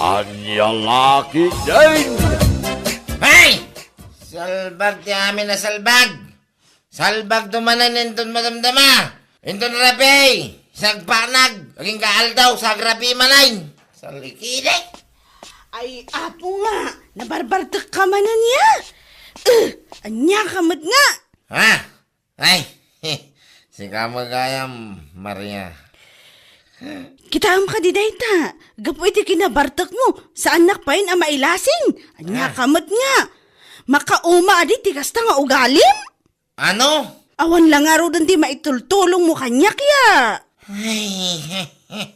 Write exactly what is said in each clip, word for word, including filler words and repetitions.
Ania la ketdin? Hay! Salbag ti amin a salbag! Salbagto manen inton madamdama! Inton rabii, sagpanag, agingga aldaw, sagrabii manen! Salikide! Ay, apo nga, nabarbartekka manen ya? Eh, ania ka met nga? Ha? Ay, sika met gayam, Maria. Kitaem kadi dayta, gapu iti kinabartekmo, saannak payen a mailasing. Ania Ah. ka met nga? Makauma adi ti kasta nga ugalim? Ano? Awan la ngaruden ti maitultulongmo kaniak ya. Ay,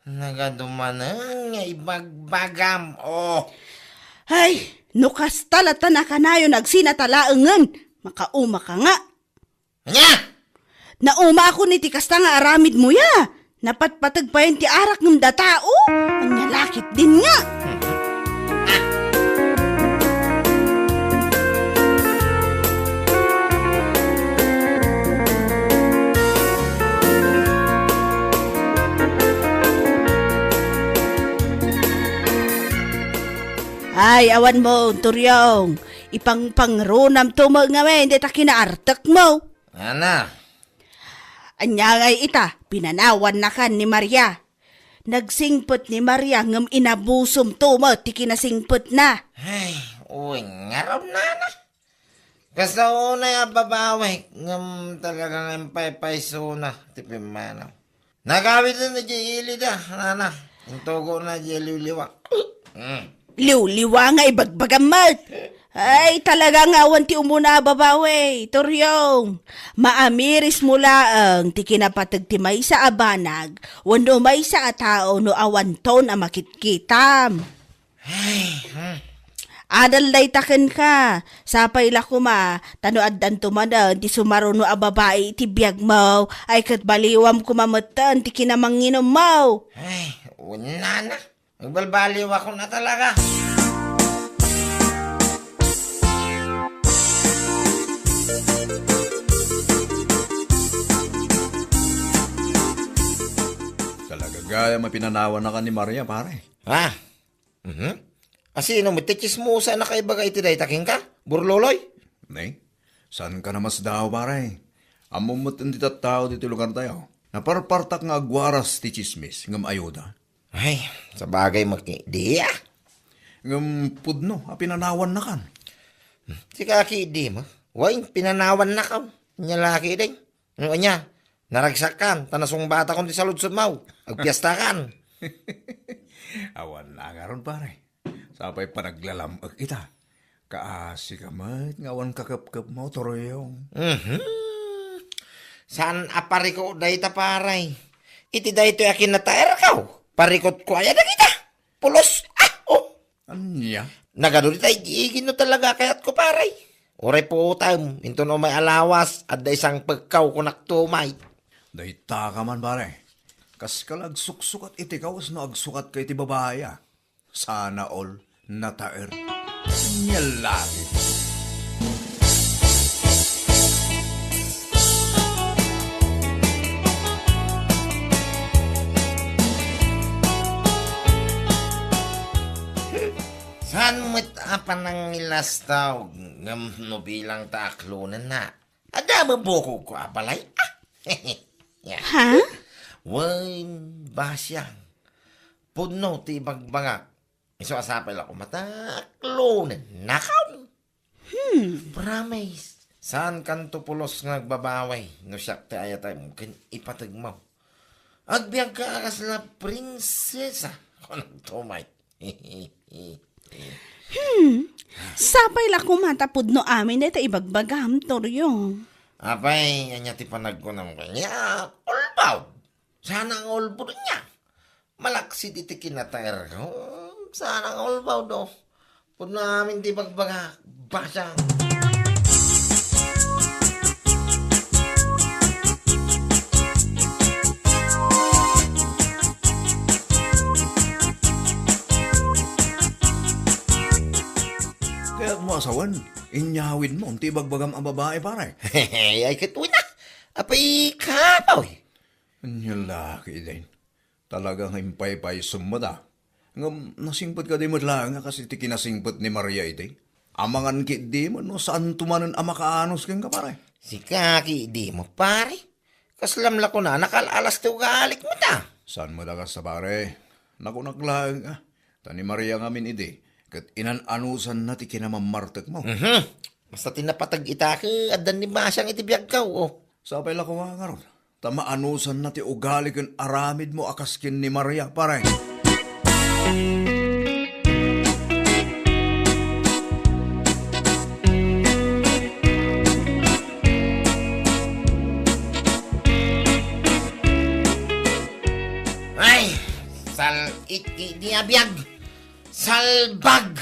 nagadumanen nga ibagbagam, oh. Ay, no kasta latta nakanayon agsinatalaengen, makauma ka nga. Ania? Naumaakon iti kasta nga aramidmo ya. Napatpateg payen ti arak ngem data, o? Ania la ketdin nga? Ay, awan mo, Turyong. Ipangpangrunamto met ngamin dayta kinaartekmo. Ana? Ania ngay ita, pinanawannakan ni Maria. Nagsingpet ni Maria ngem inabusomto met ti kinasingpetna. Ay, uy, ngarud, nana. Kasta unay a babawi, ngem talaga nga impaypaysona ti pimmanaw. Nagawiden idiay ilida, nana. Intugona idiay liwliwa. Mm. Liwliwa nga ibagbagam met. Ay, talaga nga awan ti umuna a babawi, Turyong. Maamirismo laeng ti kinapateg ti maysa a banag wenno maysa a tao no awanton a makitkitam. Ay, hmm. Adal dayta kenka. Sapay la koma, ta no addanto manen ti sumaruno a babai iti biagmo, ay ket baliwam koma metten ti kinamanginommo. Ay, unana. Agbalbaliwakon a talaga. Talaga gayam a pinanawannakan ni Maria, pare. Ha? Mhm. A sino met ti tsismosa a nakaibaga iti dayta kenka, Burloloy? Ne? Saanka a masdaaw, pare? Ammom met ti tattao ditoy lugartayo. Naparpartak nga agwaras ti tsismis, ngem ayuda. Ay, sabagay, makidi, ah. Ngem pudno a pinanawannakan. Sika ketdin, ah. Wen, pinanawannakan. Ania la ketdin. No ania, naragsakkan, ta nasungbatakon ti saludsodmo. Agpiestakan. Awan a ngarud, pare. Sapay panaglalam-ek ita. Kaasika met nga awan kakepkepmo, Turyong. Mhm. Saan a parikut dayta, pare? Iti daytoy a kinataerko, parikutko aya dagita? Pulos, ah, oh. Ania? Nagadu dita igi-igi no talaga kayatko, pare. Uray puotem, inton umay a lawas, adda isangpekko, kunak tumay. Dayta ka man, pare. Kaska la agsuksukat iti kawes no agsukatka iti babai, ah. Sana all nataer. Ania la ketdin. Saan met a panangilastaw ngem no bilang ta aklonenna? Adda met bukogko a balay? Ah. Ya. Ha? Wen, basiang. Pudno ti ibagbagak. Isu a sapay la koma ta aklonennakon. Hmm. Promise. Saankanto pulos nga agbabawi no siak ti ayatem ken ipategmo. Agbiagka a kasla prinsesa. Kunakto met. Hmm. Sapay la koma ta pudno amin dayta ibagbagam, Turyong. Apay, ania ti panagkunam kaniak? Ulbaw. Sana nga ulbod ania. Malaksid iti kinataerko. Sana nga ulbaw do. Pudno amin ti bagbagak. Basiang. Kayatmo a sawen, inyawidmo ti ibagbagam a babai, pare. Ay, ket wen a. Apay, kapoy. Ania la ketdin. Talaga nga impaypaysom met a. Ngem nasingpet kadi met laeng a kas iti kinasingpet ni Maria idi? Amangan ketdi met no saanto manen a makaanus kenka, pare. Sika ketdi met, pare. Kaslam la kunana, kal-alas ti ugalik met a. Saan met a kasta, pare? Nakunak laeng a. Ta ni Maria ngamin idi, ket inan-anusanna ti kinamammartekmo. Mhm. Basta ti napateg ita ket addan ni Basiang iti biagko, o. Sapay la koma ngarud, ta maanusanna ti ugali ken aramidmo a kas ken ni Maria, pare. Ay, sal-it iti biag. Salbag!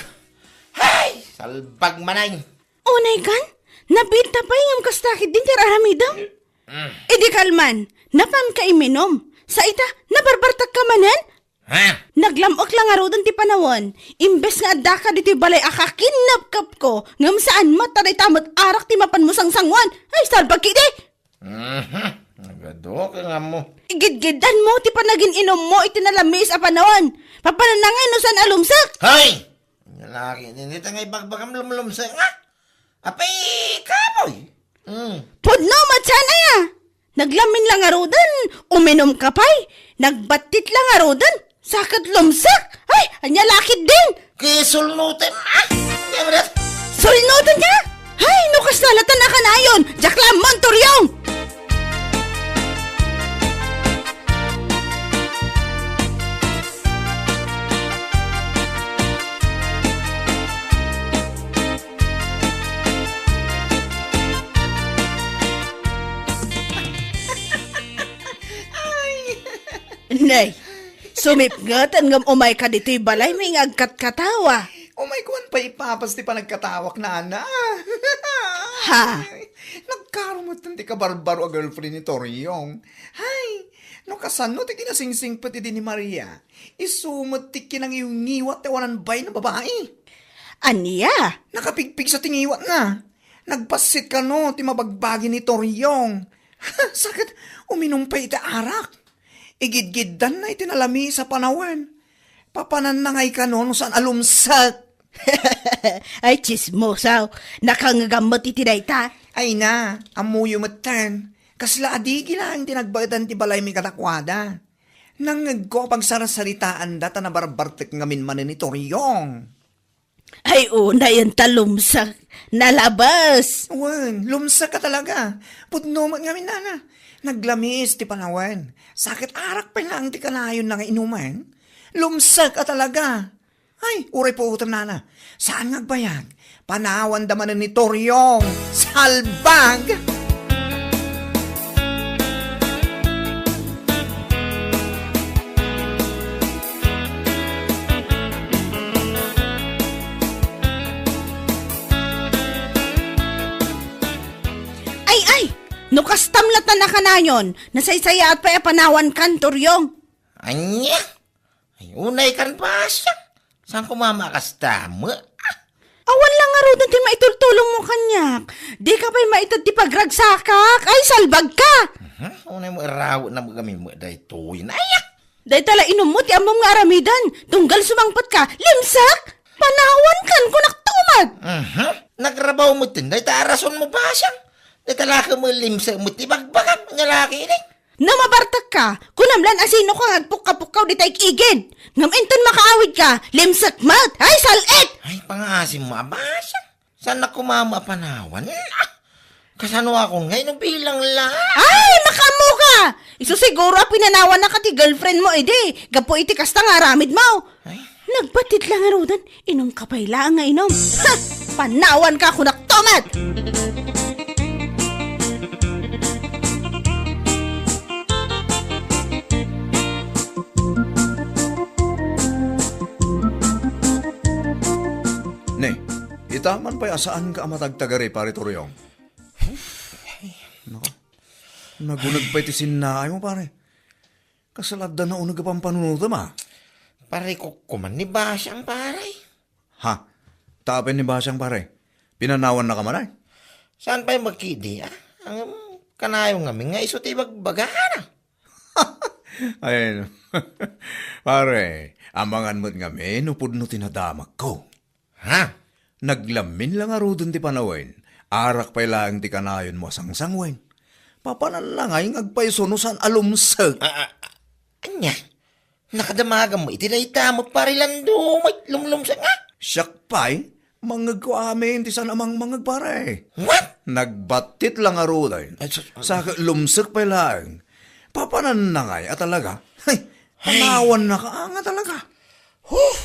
Hay! Salbag manay! Unay kan? Nabiit ta pay ngem kasta ketdin ti ar-aramidem? Mm. Idi kalman, napanka iminum. Sa ita, nabarbartekka manen? Ha? Naglam-ek la ngaruden ti panawen. Imbes nga addaka ditoy balay a kakinnapkapko, ngem saan met ta dayta met arak ti mapanmo sangsanguan. Ay, salbag ketdi! Mhm. Nagadu ka nga mo. Igidgiddanmo ti panagin-inummo iti nalamiis a panawen. Papananna ngay no saan a lumsek? Hay! Lalaki, dita nga ibagbagam lumlumsek, ha? Apay, kapoy! Mm. Pudno met saan aya? Naglamin la ngaruden, uminumka pay. Nagbattit la ngaruden, sa ket lumsek. Ay, ania la ketdin? Kisulnutem, ah! Sulnutenka? Hay, no kasta la ta nakanayon, diak la ammo, Toriong! Nay, sumipngeten ngem umayka ditoy balaymi nga agkatkatawa. Umayko man pay ipapas ti panagkatawak, nana. Ha? Nagkarumetten ti kabarbaro a girlfriend ni Toriong. Hay, no kasano ti kinasingsingpet idi ni Maria, isu met ti kinangiwngiwat ti awanan bain a babai. Ania? Nakapigpigsa ti ngiwatna. Nagbassit kano ti mabagbagi ni Toriong. Sa ket uminum pay iti arak. Igidgiddanna iti nalamiis a panawen. Papananna ngay kano no saan a lumsek. Ay, tsismosaw. Nakangngegam met iti dayta. Ay na, ammoyo metten. Kasla adigi laeng ti nagbaedan ti balaymi kadakuada. Nangngegko a pagsarsaritaanda ta nabarbartek ngamin manen ni Toriong. Ay, unayen ta lumsek. Nalabes. Wen, lumsek a talaga. Pudno met ngamin, nana. Naglamiis ti panawen. Sa ket arak pay laeng ti kanayonna nga inumen. Lumsek a talaga. Ay, uray puotem, nana. Saan nga agbayag? Panawanda manen ni Toriong. Salbag! Ay, ay! No kastam latta nakanayon, nasaysayaat pay a panawankan, Toriong. Ania? Ay, unay kan Basiang. Saan ko mama kasta met? Ah! Awan la ngaruden ti maitultulongmo kaniak. Dika pay maited ti pagragsakak. Ay, salbagka! Mhm. Unay mo iraw na magami mo daytoy. Ay, ah! Dayta la inummo ti ammom nga aramiden. Tunggal sumangpetka. Limsak! Panawankan, kunak tumat! Mhm. Nagrabaw mo tin. Dayta a rason mo, Basiang. Dayta la ka mo limsak mo ti bagbagam. Nga laki ini. No mabartekka, kunam lan a sinoka nga agpukka-pukkaw dita igigid. Ngem inton makaawidka, limsek met. Ay, sal-it! Ay, pangaasim mo, Abasang. Saan na kumama a panawan? Ah! Kasano akon nga inubilang la? Ay, makaammoka! Isu siguro a pinanawannaka ti girlfriend mo idi, gapu iti kasta nga aramid mo. Ay. Nagbattit la ngaruden, inumka pay laeng nga inum. Ha! Panawanka, kunak tumat! Ne, itaman pay a saanka a matagtagari, Pare Toriong. Nako, naguneg pay ti sinnaay mo, pare. Kasla adda nauneg a pampanunotem, a? Pare, kukkuman ni Basiang, pare. Ha? Tapay ni Basiang, pare? Pinanawannaka man, ay? Saan pay makidi, a? Ang kanayon ngamin nga isu ti ibagbagana. Ay, no. Pare, amangan met ngamin no pudno ti nadamakko. Ha? Naglamin la ngaruden ti panawen. Arak pay laeng ti kanayonmo a sangsangwen. Papananna ngay nga agpayso no saan a lumsek. Ah, ah, ania? Nakadamagam mo iti dayta met, Pare Lando, may lumlumsek nga? Siak pay, mangngegko amin ti saan a mangmangngeg, pare. What? Nagbattit la ngaruden. Ay, sus-, Sa lumsek pay laeng. Papananna ngay a talaga. Hay, Ay. Panawanna ka nga talaga. Huh!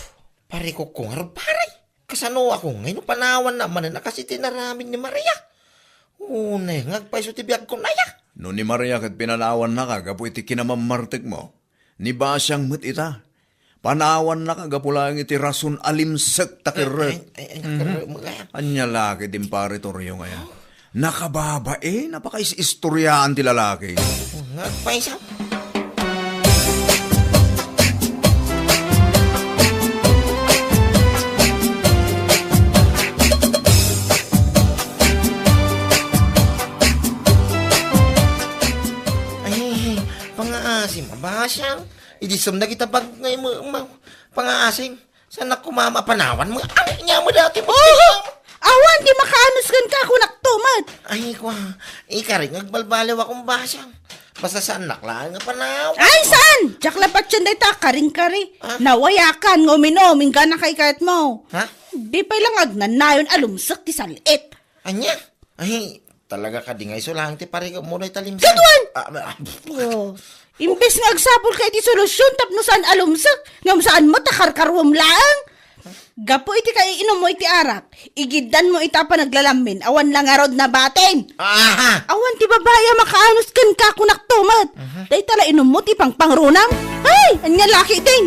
Pare ko ko ngarud, pare. Kasano ako ngay no panawanna manen a kas iti inaramid ni Maria? Unay nga agpayso ti biagko, aya? No ni Maria ket pinanawanna ka gapu iti kinamammartekmo, ni Basiang met ita. Panawanna ka gapu laeng iti rason a limsek ta kerrek. Ay, ay, ay, Mhm. kerrek mo kaya. Ania la ket din pare Toryo nga ya. Nakababain a pakaistoriaan ti lalaki. Nga agpayso. Ay, pangaasim a Basiang. Idi sumna kita bag-, ngay mo, ma-, pangaasim. Saan ako mamapanawan mo? Ano niya mo dati mo? Oho! Awan di makaanus kenka, kunak to met. Ay, kwa, ikaring agbalbaliw akong Basiang. Basta saan nak laeng nga panawan. Ay, saan? Diak la patien dayta karing-kari. Ah? Nawayakan nga uminom, inggana kay kayat mo. Ha? Di pay lang agnanayon a lumsek ti sal-it. Ania? Ay, talaga kadi nga iso laeng ti parikutmo dayta limsek? Kaduan! Ah, ah, Oh. Imbes nga agsapul ka iti solusyon tapno saan a lumsek, ngem saan met a karkaruem laeng. Gapu iti kaiinummo iti arak, igiddan mo ita a panaglalamin, awan la ngarud nabatin. Aha! Awan ti babai a makaanus kenka, kunak to met. Aha. Dayta la inummo ti pangpangrunam. Ay, ania laki din.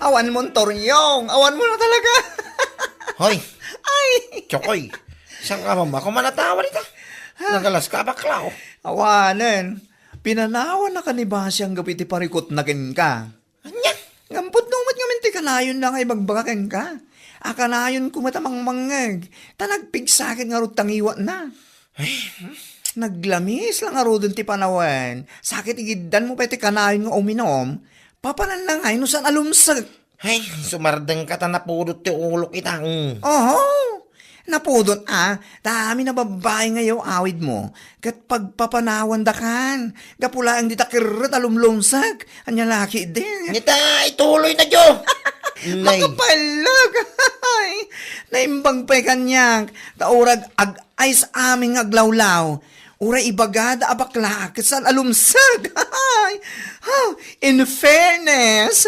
Awan mo, Toryong. Awan mo na talaga. Hoy. Ay. Chokoy. Saan ka ba? Ako manatawa dita. Nagalas ka, bakla, oh. Awanen. Pinanawan na ka ni Basiang gapu iti parikutna kenka. Ania? Ngem pudno met ngamin ti kanayonna nga ibagbaga kenka. A kanayonko met a mangmangngeg, ta nagpigsa ket ngarud ta ngiwatna. Ay, hmm? Naglamis la ngaruden ti panawen, sa ket igiddan mo pay ti kanayon nga uminom, papananna ngay no saan a lumsek. Ay, sumardeng ka ta napudot ti ulok ita, mm. Oho. Napudot a, ta amin a babbai nga yaw-awid mo, ket pagpapanawan dakan, gapu laeng dita kerrek a lumlumsek, ania laki din. Nita, ituloy na, Jo! Nay. Makapallag! Ay, naimbag pay kaniak, ta urag ag-, ayes amin nga aglawlaw. Uray ibagada a bakla, ket saan a lumsek. Ha, in fairness.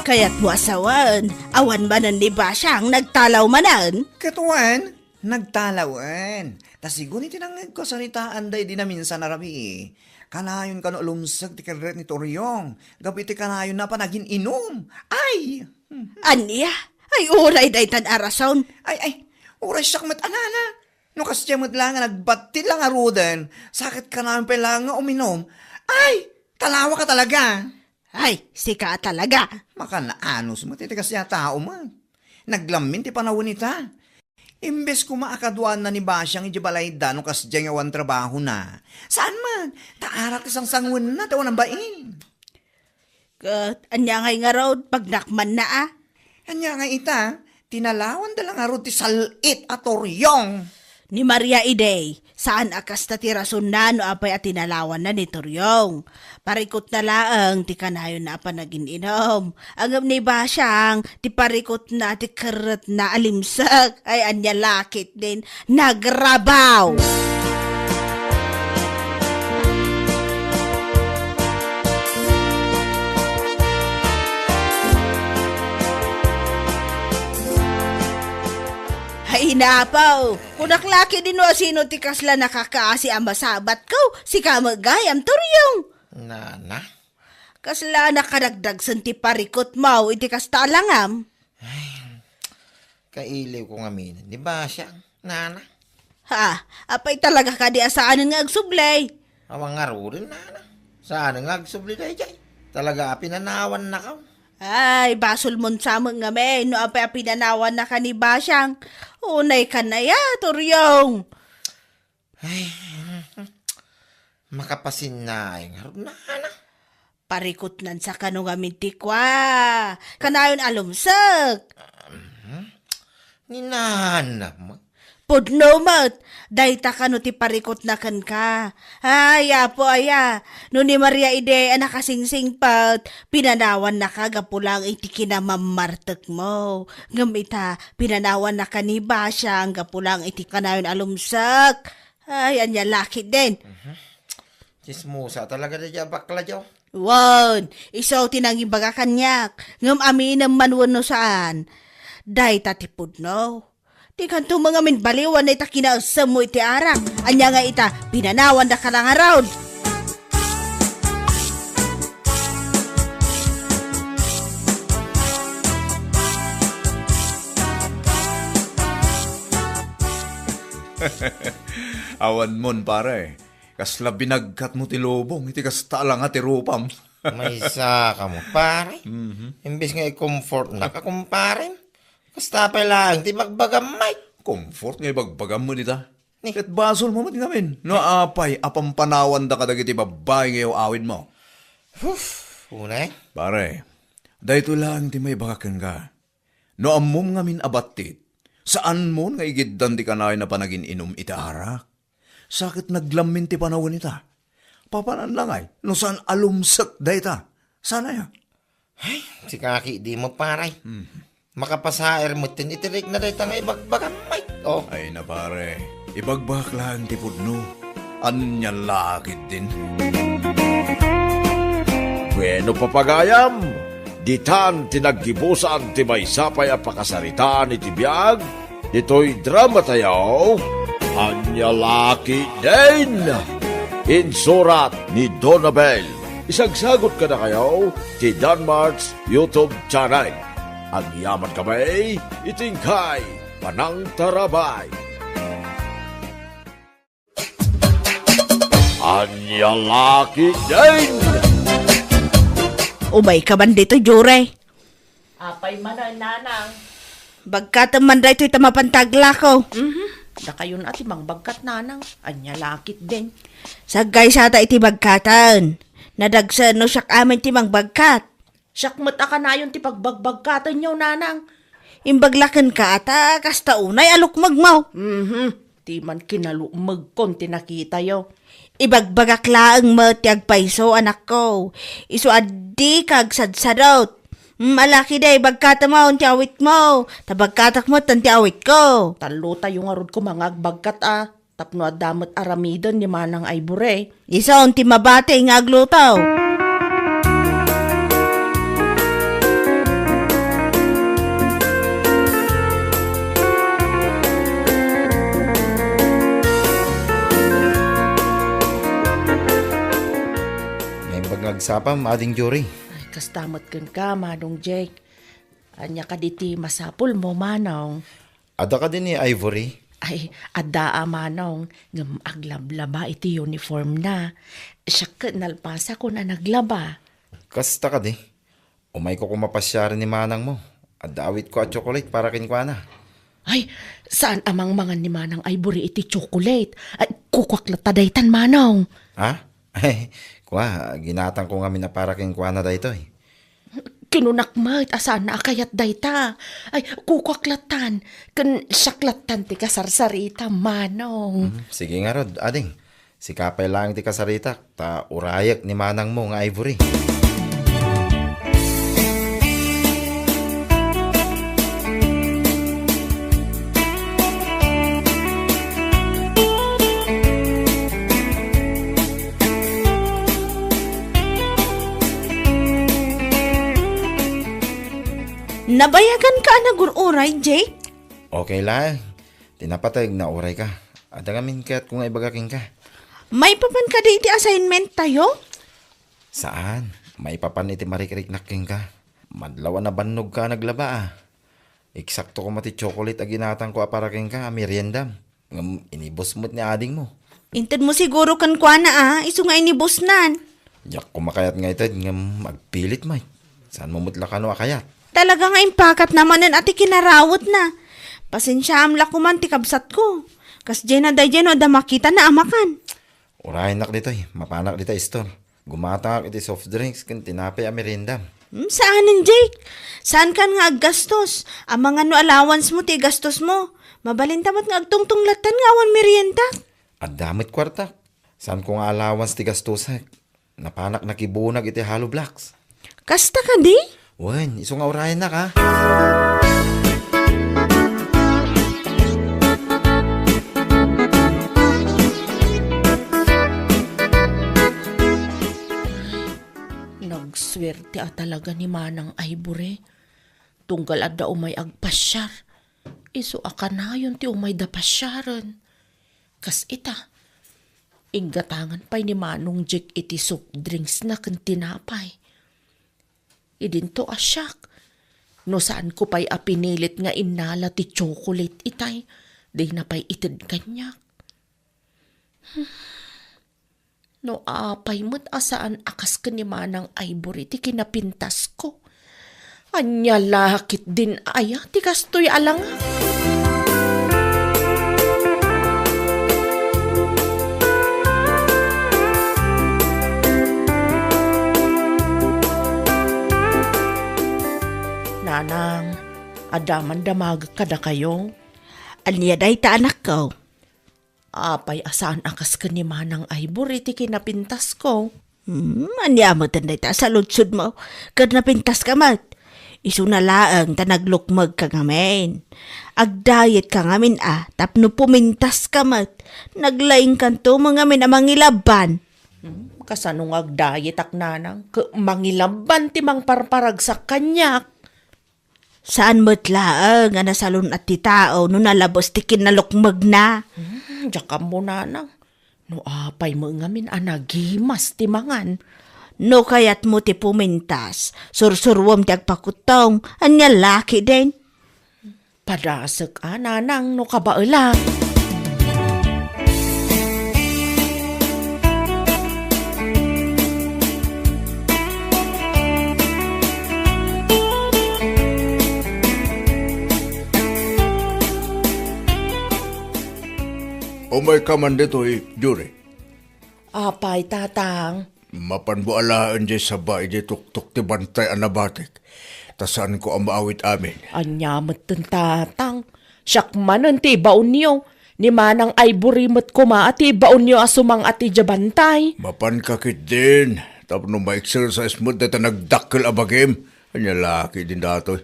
Kayat mo a sawen, awan manen ni Basiang nagtalaw manen? Ket wen, nagtalawen. Ta sigun iti nangngegko a saritaanda idi naminsan a rabii, kanayon kano a lumsek ti kerrek ni Toryong gapu iti kanayonna a panagin-inum. Ay! Ania? Ay, uray daytan a rason. Ay, ay, uray siak met a nana. No kasdiay met la nga nagbattit la ngaruden, sa ket kanayon pay la nga uminom. Ay, talawa ka talaga. Ay, sika a talaga. Makanaanus met iti kasdiay a tao met. Naglamin ti panawen ita. Imbes koma a kaduaanna ni Basiang idiay balayda no kasdiay nga awan trabahona. Saan man, ta arak ti sangsanguenna ti awan a bain. Ket ania ngay ngarud, pagnakmanna a? Ania ngay ita, tinalawanda la ngarud ti sal-it a Toryong. Ni Maria idi, saan a kasta ti rasonna no apay a tinalawanna ni Toryong. Parikutna laeng ti kanayonna a panagin-inum. Ngem ni Basiang, ti parikutna ti kerretna a limsek. Ay, ania lakit din. Nagrabaw! Ay, napaw! Kunak lakit din no asino ti kasla nakakaasi a masabatko, sika met gayam, Toryong. Nana? Kasla nakadagdagsen ti parikutmo iti kasta a langam? Ay, Kailiwko ngamin ni Basyang, nana. Ha? Apay talaga kadi a saanen nga agsubli? Awan ngaruden, nana. Saanen nga agsubli daydiay? Talaga a pinanawannakaw. Ay, basolmon sa met ngamin no apay a pinanawannaka ni Basyang. Unay ka na ya, Turyong. Ay, makapasinnaay ngarud, nana. Parikutnan sa kano ngamin ti kua. Kanayon a lumsek. Mhm. Ni nana met. Pudno met, dayta kano ti parikutna kenka. Ay, Apo aya, no ni Maria idi a nakasingsingpet, pinanawannaka gapu lang iti kinamammartekmo. Ngem ita, pinanawannaka ni Basyang gapu lang iti kanayon a lumsek. Ay, ania la ketdin. Mhm. Tsismosa talaga daydiay a bakla, Diyo. Wen, isu ti nangibaga kaniak, ngem aminem man wenno saan. Dayta ti pudno. Dikanto met ngamin baliwan dayta kinaessemmo iti arak. Ania nga ita, pinanawannaka la ngarud. Awanmon, pare. Kasla binagkatmo ti lubong iti kasta a langa ti rupam. Maysa kamo, pare. Mhm. Imbes nga i-comfortnaka, kumparem. Kasta pay laeng ti bagbagam, Mike. Comfort nga ibagbagam met ita. Ni? Ket basolmo met ngamin no apay a pampanawanda kadagiti babbai nga iyaw-awidmo. Huf, unay. Pare, daytoy laeng ti maibaga kenka. No ammom ngamin a battit, saanmon nga igiddan ti kanayon a panagin-inum iti arak. Sa ket naglammin ti panawen ita. Papanan la ngay, no saan a lumsek dayta. Saan aya? Ay, sika ketdi met, pare. Hmm. Makapasaer metten iti rikna dayta nga ibagbagam, Mike. Oh. Ay na, pare, ibagbagak laeng ti pudno. Ania la ketdin? Bueno, papagayam, ditan ti naggibusan ti maysa pay a pakasaritaan iti biag ditoy dramatayo, Ania la ketdin? Insurat ni Donabel. Isagsagut kadakayo ti Danmart's YouTube channel. Agyamankami iti inkay panangtarabay. Ania la ketdin? Umayka man ditoy, Jure. Apay manen, nanang? Bagkatem man daytoy ta mapan ta aglako. Mhm. Dakayon a ti mangbagkat, nanang. Ania la ketdin? Saggaysata iti bagkaten. Nadagsen no siak amin ti mangbagkat. Siak met a kanayon ti pagbagbagkatenyo, nanang. Imbag la kenka ta kasta unay a lukmegmo. Mhm. Ti man kinalukmegkon ti nakitayo. Ibagbagak laeng met ti agpayso, anakko. Isu a dika agsadsadot. Mm, ala ketdi, bagkatemon ti awitmo. Ta bagkatek metten ti awitko. Tallotayo ngarud koma nga agbagkat a. Tapno adda met aramiden ni Manang Ivory. Isun ti mabati nga agluto. Naimbag nga agsapam, Ading Jory. Ay, kasta met kenka, Manong Jake. Ania kadi ti masapulmo, Manong? Adda kadi ni Ivory? Ay, adda a, Manong, ngem aglablaba iti uniformna. Siak ket nalpasakon a naglaba. Kasta kadi? Umayko koma pasiaren ni manangmo. Adda awitko a tsokolate para kenkuana. Ay, saan a mangmangan ni Manang Ivory iti tsokolate. Ay, kukuak latta daytan, Manong. Ha? Ay, kua, ginatangko ngamin a para kenkuana daytoy. Kinunak met a saanna a kayat dayta. Ay, kukuak lattan. Ken siak lattan ti kasarsarita, Manong. Hmm, sige ngarud, ading. Sika pay laeng ti kasaritak, ta urayek ni manangmo nga Ivory. Nabayagan ka a nagur-uray, Jake? Okay la. Ti napateg, nauray ka. Adda ngamin kayatko nga ibaga kenka. Maipapan kadi iti assignment tayo? Saan. Maipapan iti marikriknak kenka. Madlaw a nabannog ka a naglaba, a. Eksakto koma ti chocolate a ginatangko a para kenka a meriendam. Ngem inibus met ni adingmo. Intedmo siguro kenkuana a, isu nga inibusnan. Diak koma kayat nga ited ngem agpilit met. Saanmo met la kano a kayat? Talaga nga impakatna manen a ti kinarawetna. Pasensiaam la koman ti kabsatko. Kasdiayna daydiay no adda makitana a makan. Urayennak ditoy, mapanak dita store. Gumatangak iti soft drinks ken tinapay a meriendam. Hmm, saanen, Jake. Saankan nga aggastos. Amangan no allowance mo ti igastos mo. Mabalinta met nga agtungtong lattan nga awan merienda. Adda met kuartak. Saanko nga allowance ti gastusek. Napanak nakibunag iti hollow blocks. Kasta kadi? Wen, isu nga urayennak, a. Nagsuerte a talaga ni Manang Ivory. Tunggal adda umay agpasiar. Isu a kanayon ti umayda pasiaren. Kas ita, inggatangan pay ni Manong Jake iti soft drinks na ken tinapay. Idinto a siak, no saanko pay a pinilit nga innala ti chocolate itay, dina pay ited kaniak. No apay met a saan a kas ken ni Manang Ivory ti kinapintasko. Ania la ketdin aya ti kastoy a langak? Nanang, adda man damagek kadakayo? Ania dayta, anakko? Apay a saan a kas ken ni Manang Ivory ti kinapintasko? Hmm, ania met dayta a saludsodmo? Ket napintaska met. Isuna laeng ta naglukmegka ngamin. Agdayetka ngamin a, tapno pumintaska met. Naglaingkanto met ngamin a mangilabban. Hmm, kasano nga agdayetak, nanang? Ket mangilabban ti mangparparagsak kaniak. Saan met laeng a nasalun-at ti tao no nalabes ti kinnalukmegna. Hmm, diak ammo, nanang. No apay met ngamin a nagimas ti mangan. No kayatmo ti pumintas, sursuruem ti agpakuttong, ania la ketdin? Padasek a, nanang, no kabaelak. Umayka man ditoy, Jury. Apay, Tatang? Mapanmo alaen diay saba idiay tuktok ti bantay a nabatek, ta saanko a maawit amin. Ania metten, Tatang? Siak manen ti ibaonyo. Ni Manang Ivory met koma a ti ibaonyo a sumang-at idiay bantay. Mapanka ketdin, tapno ma-exercise met dayta nagdakkel a bagim. Ania la ketdin datoy?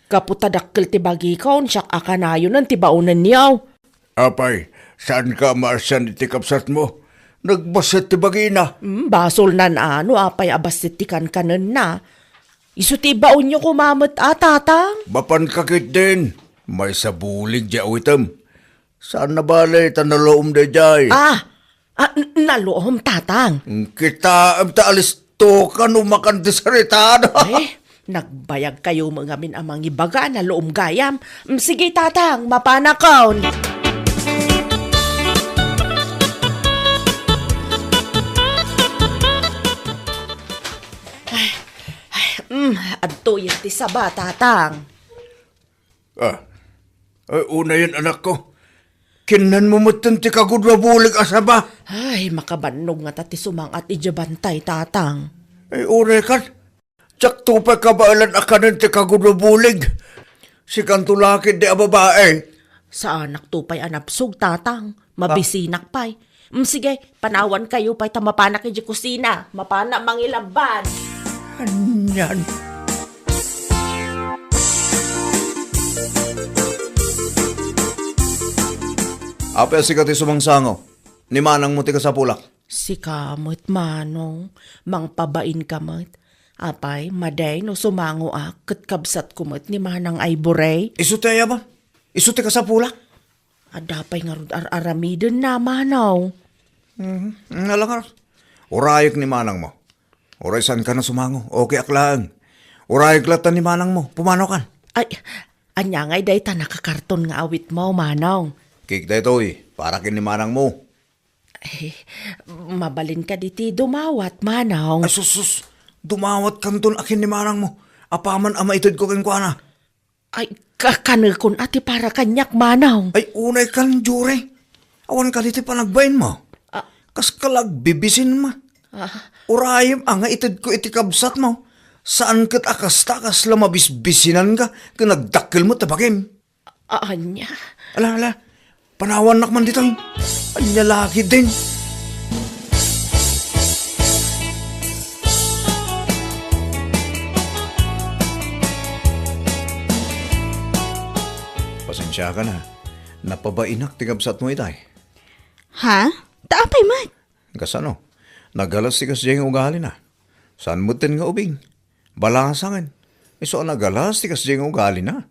Gapu ta dakkel ti bagikon, siak a kanayonen ti baonenyo. Apay, saanka a maasian iti kabsatmo? Nagbassit ti bagina. Hmm, basolnan a no apay a bassit ti kankanenna. Isu ti ibaonyo koma met a, Tatang? Mapanka ketdin. Maysa bulig diay awitem. Saan a bale ta naloom daydiay. Ah! Ah, n-, naloom, Tatang. Kitaem ta alistokan no makan ti saritada. Eh, nagbayagkayo met ngamin a mangibaga a naloom gayam. Mm, sige, Tatang, mapanakon. Ay, ay, mm, adtoyen ti saba, Tatang. Ah, ay, unayen, anakko. Kinnanmo metten ti kagudua bulig a saba. Ay, makabannog ngata ti sumang-at idiay bantay, Tatang. Ay, uray kan. Diakto pay kabaelan a kanen ti kagudua bulig. Sikanto la ketdi a babae. Saanakto pay a nabsog, Tatang. Ah. Mabisinak pay. Mm, sige, panawankayo pay ta mapanak idiay kusina. Mapanak mangilabban. Anian? Apay a sika ti sumangsango? Ni manangmo ti kasapulak. Sika met, Manong, mangpabainka met. Apay, madi no sumangoak ket kabsatko met ni Manang Ivory? Isu ti ayaba? Isu ti kasapulak? Adda pay ngarud ar-aramidenna, Manong. Mhm. Nga la ngarud. Urayek ni manangmo. Uray saankan a sumango, okay ak laeng. Urayek latta ni manangmo, pumanokan. Ay, Ania ngay dayta nakakarton nga awitmo, Manong? Cake daytoy, para ken ni manangmo. Eh, mabalin kadi ti dumawat, Manong? Ay, sus, sus. Dumawatkanton a ken ni manangmo. Apaman a maitedko kenkuana. Ay, ka-, kanekon a ti para kaniak, Manong. Ay, unay kan, Jure. Awan kadi ti panagbainmo. Ah. Kas ka la agbibisin, ma. Ah. Urayem a nga itedko iti kabsatmo. Saan ket a kasta, kasla mabisbisinanka ken nagdakkelmo ti bagim. A-, ania? Ala, ala. Panawannak man ditoy. Ania la ketdin? Pasensiakan a. Napabainak ti kabsatmo itay. Ha? Ta apay met? Kasano? Nagalas ti kasdiay nga ugalina. Saan metten nga ubing? Balasangen. Isu a nagalas ti kasdiay nga ugalina.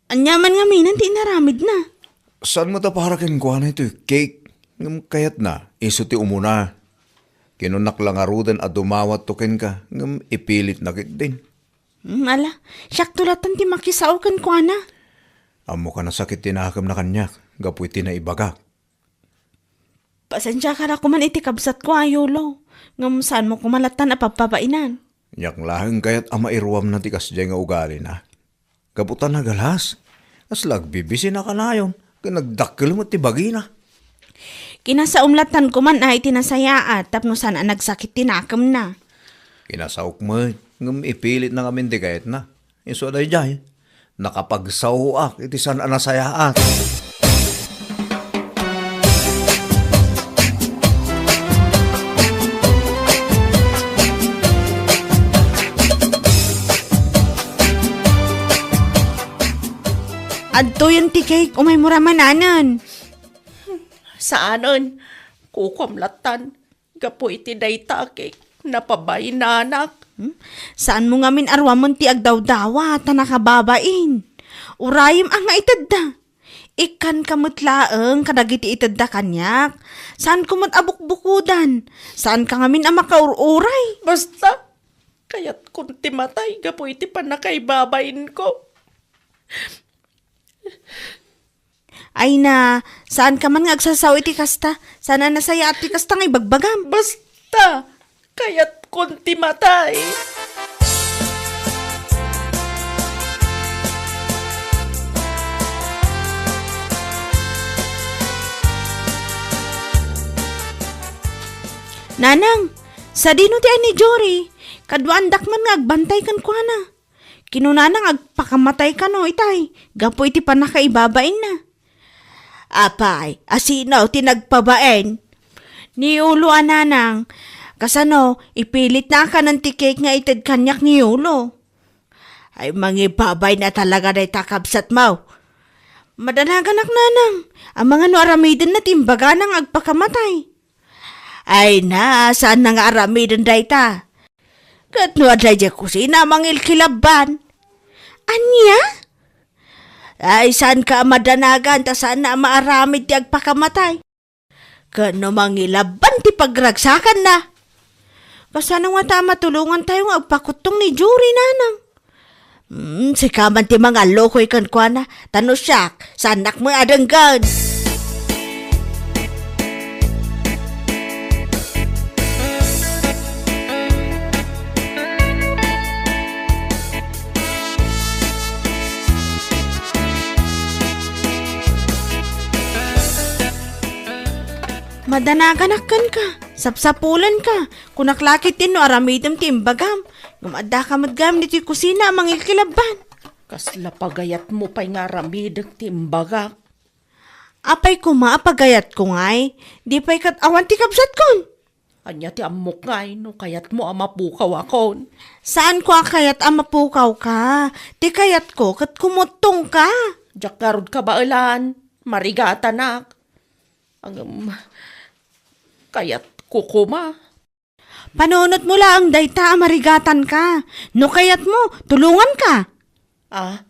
Ania man ngamin ti inaramidna? Saan met a para kenkuana itoy cake? Ngem kayatna, isu ti umuna. Kinunnak la ngaruden a dumawatto kenka, ngem ipilitna ketdin. Hmm, ala, siakto latta ti makisao kenkuana. Ammok a nasakit ti nakemna kaniak, gapu iti naibagak. Pasensiakan a koman iti kabsatko a Yulo, ngem saanmo koma lattan a pabpabainan. Aniak laeng kayat a mairuamna ti kasdiay nga ugalina. Gapu ta nagalas, kasla agbibisin a kanayon, ken nagdakkel met ti bagina. Kinasaom lattan koman a iti nasayaat tapno saan a nagsakit ti nakemna. Kinasaok met, ngem ipilitna ngamin ti kayatna. Isu a daydiay, nakapagsaoak iti saan a nasayaat. Adtoyen ti cake, umaymo ra mananen. Saanen, kukuam lattan. Gapu iti dayta a cake, napabainanak. Hmm? Saanmo ngamin a ruamen ti agdawdawa ta nakababain. Urayem a nga itedda. Ikkanka met laeng kadagiti itedda kaniak. Saanko met a bukbukodan. Saanka ngamin a makaur-uray. Basta, kayatkon ti matay gapu iti pannakaibabainko. Ay na, saanka man nga agsasao iti kasta? Saan a nasayaat ti kasta nga ibagbagam? Basta, kayatkon ti matay. Nanang, sadino ti ay ni Jory? Kaduaandak man nga agbantay kenkuana. Kinunana nga agpakamatay kano itay, gapu iti pannakaibabainna. Apay, a sino ti nagpabain? Ni Yulo a nanang, kasano, ipilitna a kanen ti cake nga ited kaniak ni Yulo. Ay, mangibabain a talaga dayta kabsatmo. Madanaganak nanang, amangan no aramidenna ti imbagana nga agpakamatay. Ay na, saanna nga aramiden dayta. Ket no adda idiay kusina, mangilkilabban. Ania? Ay, saanka a madanagan ta saanna a maaramid ti agpakamatay. Ket no mangilabban ti pagragsakanna. Kasano ngata a matulongantayo nga agpakuttong ni Jory, nanang? Hmm, sika man ti mangallukoy kenkuana, ta no siak, saannak met a denggen. Madanaganak kenka, sapsapulenka, kunak la ketdin no aramidem ti imbagam. Ngem addaka met gayam ditoy kusina a mangilkilabban. Kasla pagayatmo pay nga aramidek ti imbagak. Apay koma a pagayatko ngay? Di pay ket awan ti kabsatkon. Ania ti ammok ngay no kayatmo a mapukawakon? Saanko a kayat a mapukawka. Ti kayatko ket kumuttongka. Diak ngarud kabaelan. Marigatanak. Ngem, kayatko koma. Panunotmo laeng dayta a marigatanka. No kayatmo, tulonganka. Ah,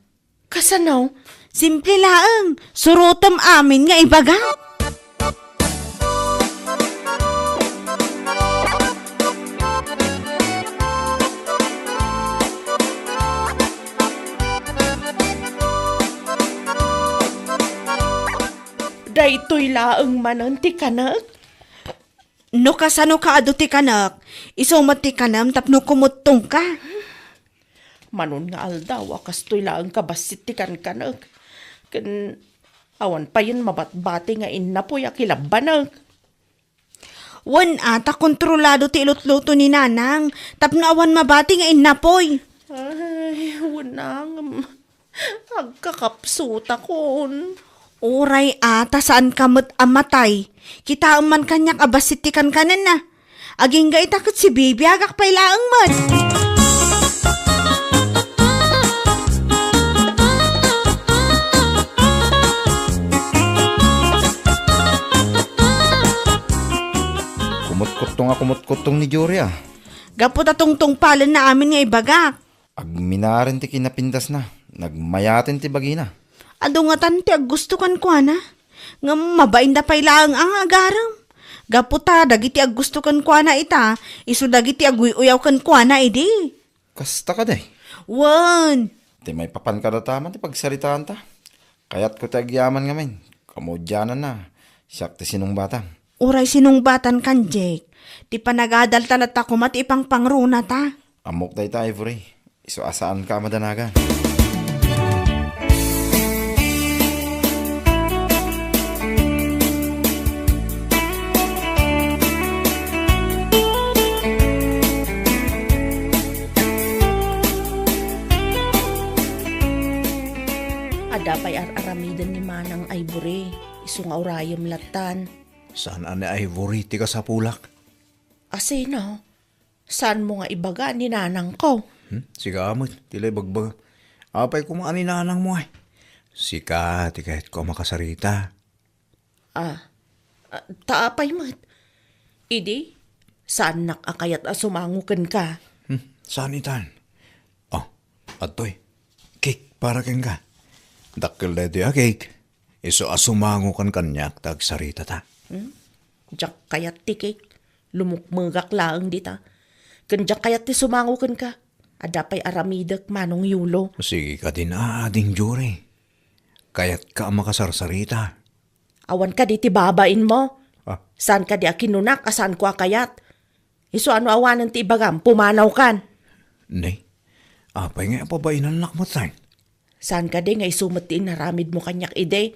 kasano? Simple laeng. Surotem amin nga ibaga. Daytoy laeng manen ti kanek? No kasano ka adu ti kanek, isu met ti kanem tapno kumuttongka. Manon nga aldaw a kastoy laeng kabassit ti kankanek. Ken awan payen mabatbati nga innapoy a kilabbanek. Wen a, ta kontrolado ti ilutluto ni Nanang tapno awan mabati nga innapoy. Ay, wen a ngem agkakapsutakon. Uray a, ta saanka met a matay. Kitaem man kaniak a bassit ti kankanenna. Agingga ita ket sibibiagak pay laeng met. Kumutkuttong a kumutkuttong ni Jory, a. Gapu ta tungtungpalenna amin nga ibagak. Agminaren ti kinapindasna, nagmayaten ti bagina. Adu ngatan ti aggusto kenkuana, ngem mabainda pay laeng a nga agarem. Gapu ta dagiti aggusto kenkuana ita, isu dagiti aguy-uyaw kenkuana idi. Kasta kadi? Wen. Ti maipapan kadata man ti pagsaritaanta. Kayatko ti agyaman ngamin. Kamudiananna, siak ti sinungbatam. Uray sinungbatankan, Jake. Ti panagadalta latta koma ti ipangpangrunata. Ammok dayta, Ivory. Isu a saanka a madanagan. Adda pay ar-aramiden ni Manang Ivory, isu nga urayem lattan. Saan a ni Ivory ti kasapulak? Asino? Saanmo nga ibaga ni nanangko? Hmm? Sika met ti la ibagbaga. Apay koma a ni nanangmo, ay? Sika ti kayatko a makasarita. Ah, ah, ta apay met? Idi, saannak a kayat a sumango kenka. Hmm, saan itan? Oh, adtoy. Cake para kenka. Dakkel daytoy a cake. Isu a sumango kan kaniak ta agsaritata. Hmm? Diak kayat ti cake. Lumukmegak laeng dita. Ken diak kayat ti sumango kenka. Adda pay aramidek, Manong Yulo. Sige kadin, ading Jory. Kayatka a makasarsarita. Awan kadi ti babainmo? Ah. Saan kadi a kinunak a saanko a kayat? Isu a no awanen ti ibagam, pumanawkan. Nay, apay nga pabainannak met, ay? Saan kadi nga isu met ti inaramidmo kaniak idi?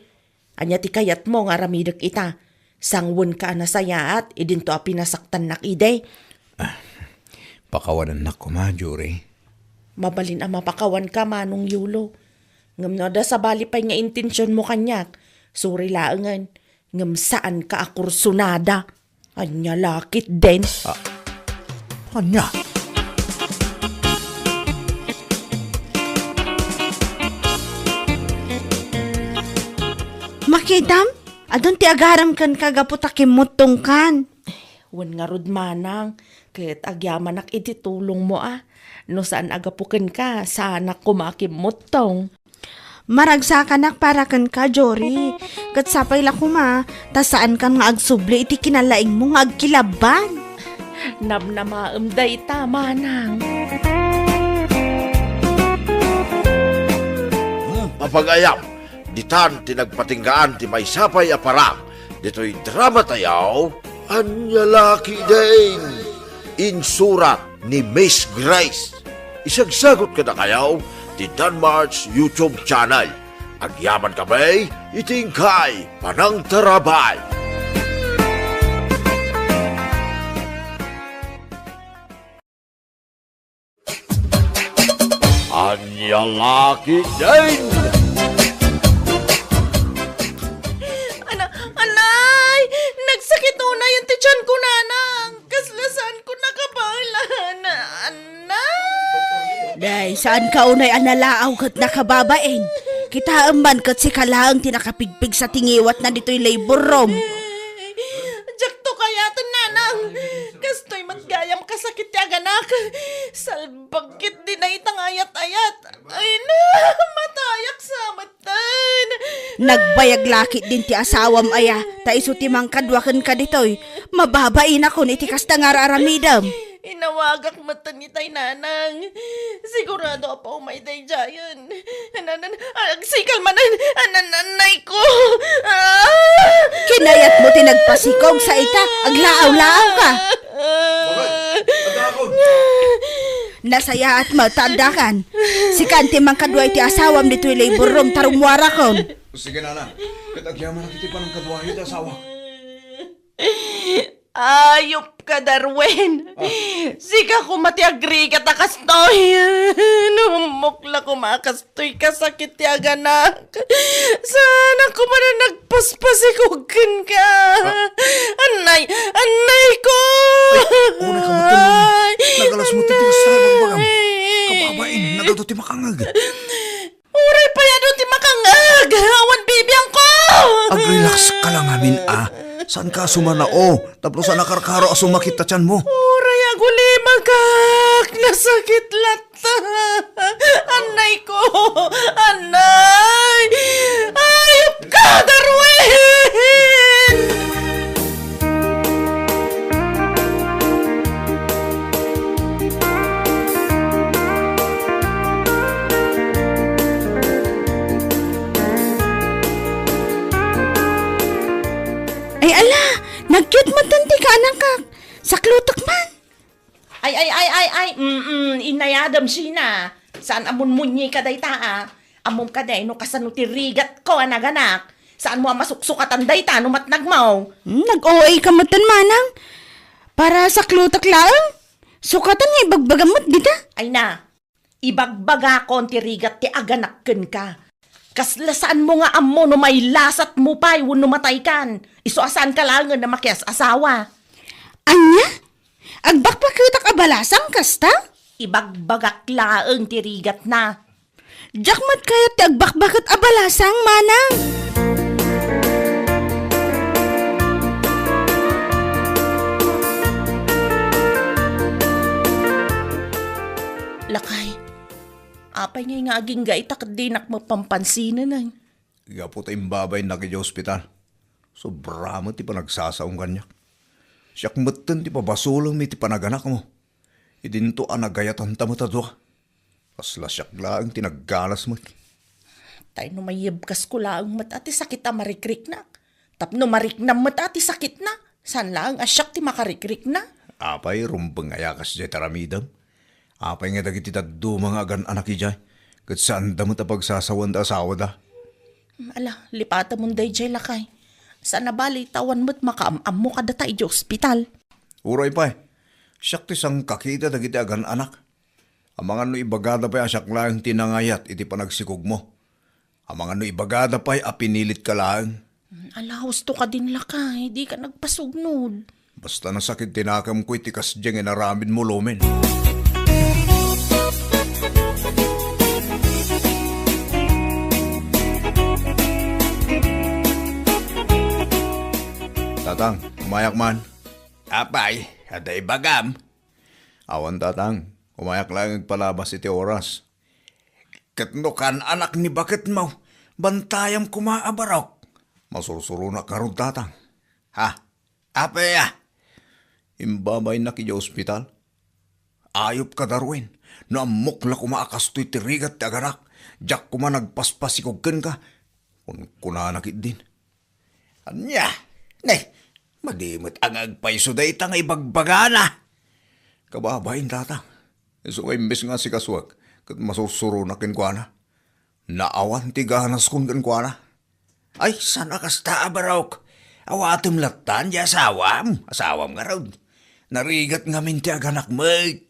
Ania ti kayatmo nga aramidek ita? Sangwenka a nasayaat idinto a pinasaktannak idi? Ah, pakawanennak koma, Jory. Mabalin a mapakawanka, Manong Yulo. Ngem no adda sabali pay nga intensionmo kaniak, sorry laengen, ngem saanka a kursunada. Ania la ketdin? Ah, ania? Makitam, adun ti agarem kenka gapu ta kimmuttongkan. Wen ngarud, Manang, ket agyamanak iti tulongmo a. No saan a gapu kenka, saanak koma a kimmuttong. Maragsakanak para kenka, Jory. Ket sapay la koma, ta saankan nga agsubli iti kinalaingmo nga agkilabban. Namnamaem dayta, Manang. Hmm, apagayam, ditan ti nagpatinggaan ti maysapay a parang ditoy drama tayaw, Ania la ketdin? Insurat ni Miss Grace. Isagsagut kadakayo ti Danmar's YouTube channel. Agyaman kami iti inkay panangtarabay. Ania la ketdin? Ana-, anay! Nagsakit unayen ti tianko, Nanang! Kasla saanko nakabaelan! Anay! Day, saanka unay a nalaaw ket nakababain? Kitaem man ket sika laeng ti nakapigpigsa ti ngiwatna ditoy labor room. Diakto kayaten, Nanang! Kastoy met gayam kasakit ti aganak! Salbag ketdi dayta nga ayat-ayat! Ay na, matayak sa matan. Nagbayag la ketdin ti asawam aya, ta isu ti mangkadua kenka ditoy. Mababainak iti kasta nga ar-aramidem. Inawagak metten itay, Nanang. Sigurado a paumay daydiayen. Anan, agsikal manen. Anan, anay ko. Ah! Kinayatmo ti nagpasikog sa ita, aglaaw-laaw ka. Bakit? Adda akon. Nasayaat met ta addakan. Sika ti mangkadua iti asawam ditoy labor room ta rummuarakon. Sige, Nana. Ket agyamanak iti panangkadua iti asawa. Ayop ka, Darwin. Ah. Sika koma ti agrigat a kastoy. No, ammok la koma a kastoy kasakit ti aganak. Saanak koma a nagpaspasikog kenka. Ah. Anay, anay ko. Ay, unay ka, Matan. Ay, nagalas mo ti anay. Tigas na bagbagang. Kababain, nagadu ti makangag. Uray pay adu ti makangag, awan bibiangko! Ag-relax ka lang amin, a. Saan ka sumanao? Tapno saan a karkaro a sumakit ta tianmo? Uray agulimagak, nasakit latta. Anay ko, anay! Ayop ka, Darwin! Ay, ala, nag-cute met ti kaanakak. Saklutek man. Ay, ay, ay, ay, ay, mm, inayadem, Sheena. Saan a munmunye ka dayta, a? Ammom kadi no kasano ti rigatko a naganak? Saanmo a masuksukatan dayta no matnagmo? Hmm, nag-O A ka metten, manang. Para saklutek laeng. Sukatan nga ibagbagam met dita. Ay na, ibagbagakon ti rigat ti aganak kenka. Kasla saanmo nga ammo no mailasatmo pay wenno mataykan. Isu a saanka laengen a makias-asawa. Ania? Agbakbaketak a balasang kasta? Ibagbagak laeng ti rigatna. Diak met kayat ti agbakbaket a balasang, manang. Lakay, apay ngay nga agingga ita ket dinak mapampansinan, ay? Gapu ta imbabainnak idiay ospital, sobra met ti panagsasaom kaniak. Siak metten ti pabasolem iti panaganakmo. Idinto a nagayatanta met a dua. Kasla siak laeng ti naggalas met. Tay no mayebkasko laeng met a ti sakit a marikriknak. Tapno mariknam met a ti sakitna, saan laeng a siak ti makarikrikna. Apay, rumbeng aya kasdiay ti aramidem? Apay nga dagiti dadduma nga agan-anak idiay, ket saanda met a pagsasawaen ti asawada? Ala, lipatemon daydiay, lakay. Saan a bali ta awan met makaam-ammo kadata idiay ospital. Uray pay, siak ti sangkakita dagiti agan-anak. Amangan no ibagada pay a siak laeng ti nangayat iti panagsikogmo. Amangan no ibagada pay a pinilitka laeng. Alaos to kadin, lakay, dika nagpasugnod. Basta nasakit ti nakemko iti kasdiay nga inaramidmo, Lumen. Tatang, umayak man. Apay, adda ibagam? Awan, Tatang. Umayak laeng agpalabas iti oras. Ket no kaan-anak ni baketmo, bantayam koma a barok. Masursuronak ngarud, Tatang. Ha? Apay a? Imbabainnak idiay ospital. Ayupka, Darwin. No ammok la koma a kastoy ti rigat ti aganak, diak koma nagpaspasikog kenka. Kunkunana ketdin. Ania? Ne, madi met a nga agpayso dayta nga ibagbagana. Kababain, Tatang. Isu nga imbes nga asikasuak, ket masursuronak kenkuana. Naawan ti ganaskon kenkuana. Ay, saan a kasta a barok? Awatem lattan ti asawam. Asawam ngarud. Narigat ngamin ti aganak met.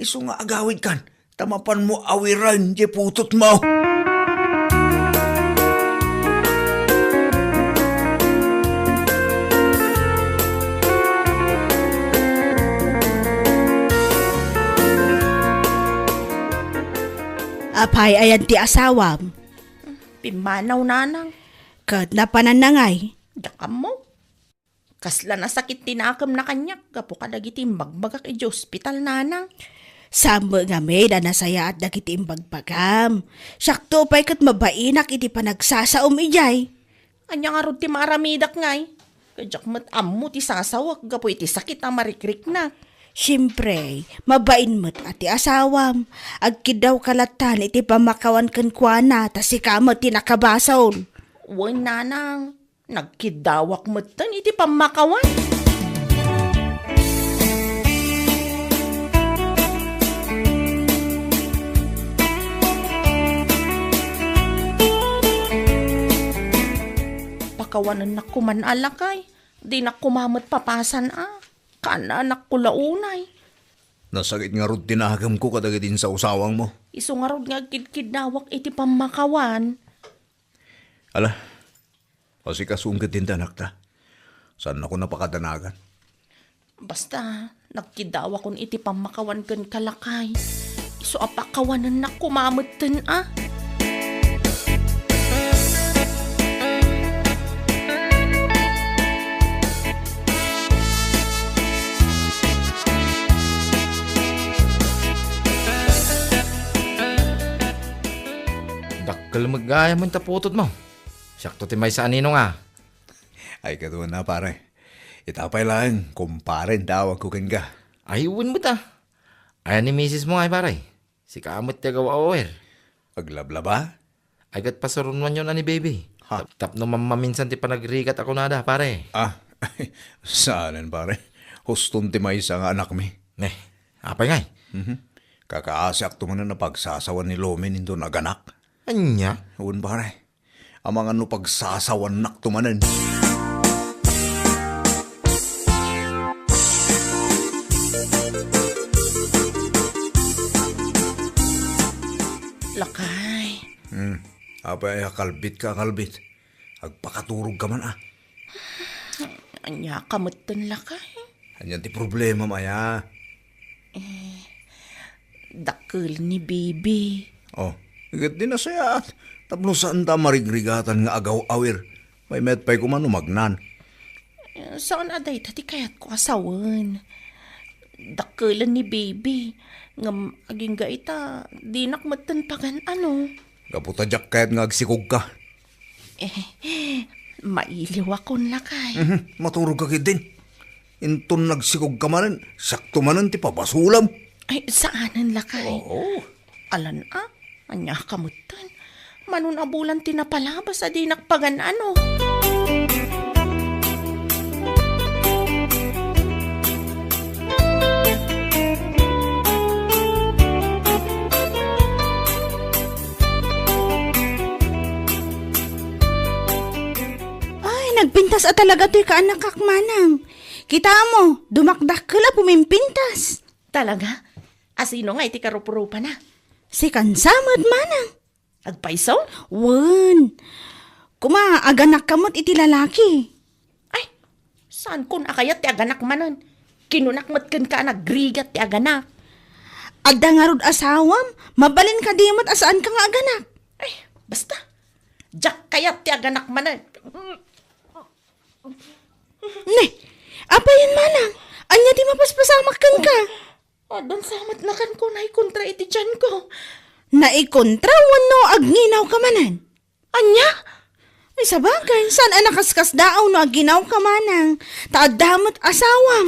Isu nga agawidkan, ta mapanmo awiren ti putotmo. Apay, ayan ti asawam? Pimmanaw, nanang. Ket napananna ngay? Diak ammo. Kasla nasakit ti nakemna kaniak gapu kadagiti imbagbagak idiay ospital, nanang. Saan met ngamin a nasayaat dagiti imbagbagam. Siakto pay ket mabainak iti panagsasaom idiay. Ania ngarud ti maaramidak ngay? Ket diak met ammo ti sasawek gapu iti sakit a marikriknak. Siempre, mabain met a ti asawam. Agkiddawka lattan iti pammakawan kenkuana, ta sika met ti nakabasol. Wen, nanang. Nagkiddawak metten iti pammakawan. Pakawanennak koman a lakay. Dinak koma met papasan a. Kaananakko la unay. Nasakit ngarud ti nakemko kadagiti insawsawangmo. Isu ngarud nga agkidkiddawak iti pammakawan. Ala, asikasom ket ti anakta. Saannakon a pakadanagan. Basta, nagkiddawakon iti pammakawan kenka, lakay. Isu a pakawanennak koma metten a. Dakkel met gayam ta putotmo. Siakto ti maysa a ninong a. Ay, kaduana, pare. Ita pay laeng, kumpare, tawagko kenka. Ay, wen met a. Aya ni misismo ngay, pare? Sika met ti agaw-awer. Aglablaba? Ay, ket pasuronuanyon a ni baby. Ha? Tap-, tapno mammaminsan ti panagrigat a kunada, pare. Ah, saanen, pare. Huston ti maysa nga anakmi. Ne, apay ngay? Mhm. Kakaasiakto manen a pagsasawan ni Lomin inton aganak. Ania? Wen, pare. Amangan no pagsasawannakto manen. Lakay. Hmm. Apay a kalbitka, kalbit? Agpakaturogka man a. Ania ka metten, lakay? Ania ti problemam aya? Eh, dakkel ni baby. Oh, ket di nasayaat. Tapno saanta a marigrigatan nga agaw-awir. May met pay koma no magnan. Eh, saan a dayta ti kayatko a sawen. Dakkelen ni baby. Ngem agingga ita, dinak metten pagan-ano. Gapu ta diak kayat nga agsikogka. Eh, mailiwakon, lakay. Mhm, maturogka ketdin. Inton nagsikogka manen, siakto manen ti pabasolam. Ay, saanen, lakay. Oo. Alan a, ania ka metten. Mano a bulan ti napalabas a dinak pagan-ano. Ay, nagpintas a talaga toy kaanakak, manang. Kitamo, dumakdakkel a pumimpintas. Talaga? Asino nga iti karuprupana? Si Kansa met, manang. Agpayso? Wen. Kuma, aganakka met iti lalaki. Ay, saankon a kayat ti aganak manen. Kinunak met kenka a nagrigat ti aganak. Adda ngarud asawam, mabalin kadi met a saanka nga aganak. Ay, basta. Diak kayat ti aganak manen. Ne, apayen manang, ania ti mapaspasamak kenka? Addan sa met nakanko naikontra iti tianko. Naikontra wenno agnginaw ka manen? Ania? Ay, sabagay, saan a nakaskasdaaw no agnginaw ka manang, ta adda met asawam.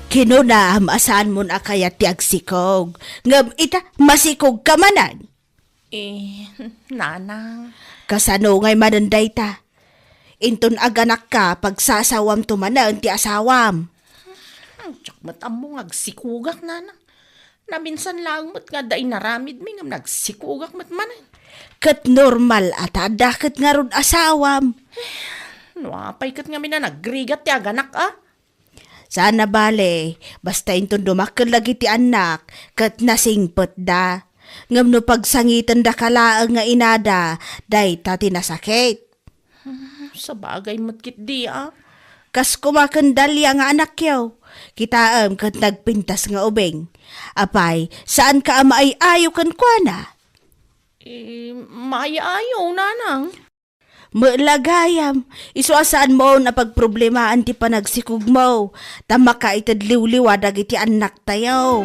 Kinunam a saanmon a kayat ti agsikog, ngem ita, masikog ka manen. Eh, nanang. Kasano ngay manen dayta? Inton aganakka, pagsasawamto manen ti asawam. Diak met ammo nga agsikogak, nanang. Naminsan laeng met nga adda inaramidmi ngem nagsikogak met manen. Ket normal a ta adda ket ngarud asawam. No apay ket ngamin a nagrigat ti aganak a? Saan a bale, basta inton dumakkel dagiti annak, ket nasingpetda. Ngem no pagsangitendaka laeng nga inada, dayta ti nasakit. Hmm, sabagay met ketdi a. Kas koma ken Dalia nga anakyo, kitaem ket nagpintas nga ubing. Apay, saanka a maay-ayo kenkuana? Eh, maay-ayo, nanang. Met la gayam, isu a saanmon a pagproblemaan ti panagsikogmo, ta makaited liwliwa dagiti annaktayo.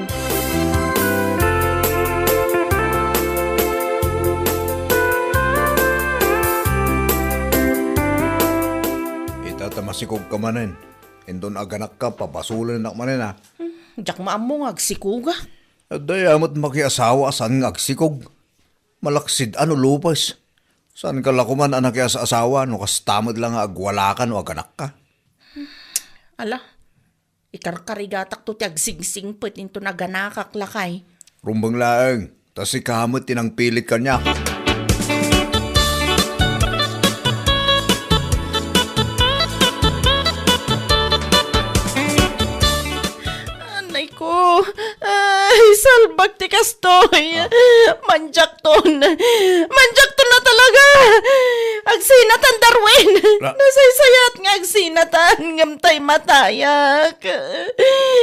Agsikogka manen. Inton aganakka, pabasolennak manen, a. Hmm, diak maammo nga agsikogak. Adda met makiasawa a saan nga agsikog. Malaksid a no lupes. Saanka la koman a nakias-asawa no kasta met la nga agwalaka no aganakka. Ala, ikarkarigatakto ti agsingsingpet inton aganakak, lakay. Rumbeng laeng, ta sika met ti nangpilit kaniak. Anay ko, ay, salbag ti kastoy. Ah. Manjakton. Manjakton na talaga. Agsinatan, Darwin. Ra- Nasaysayat nga agsinatan, ngem tay matayak.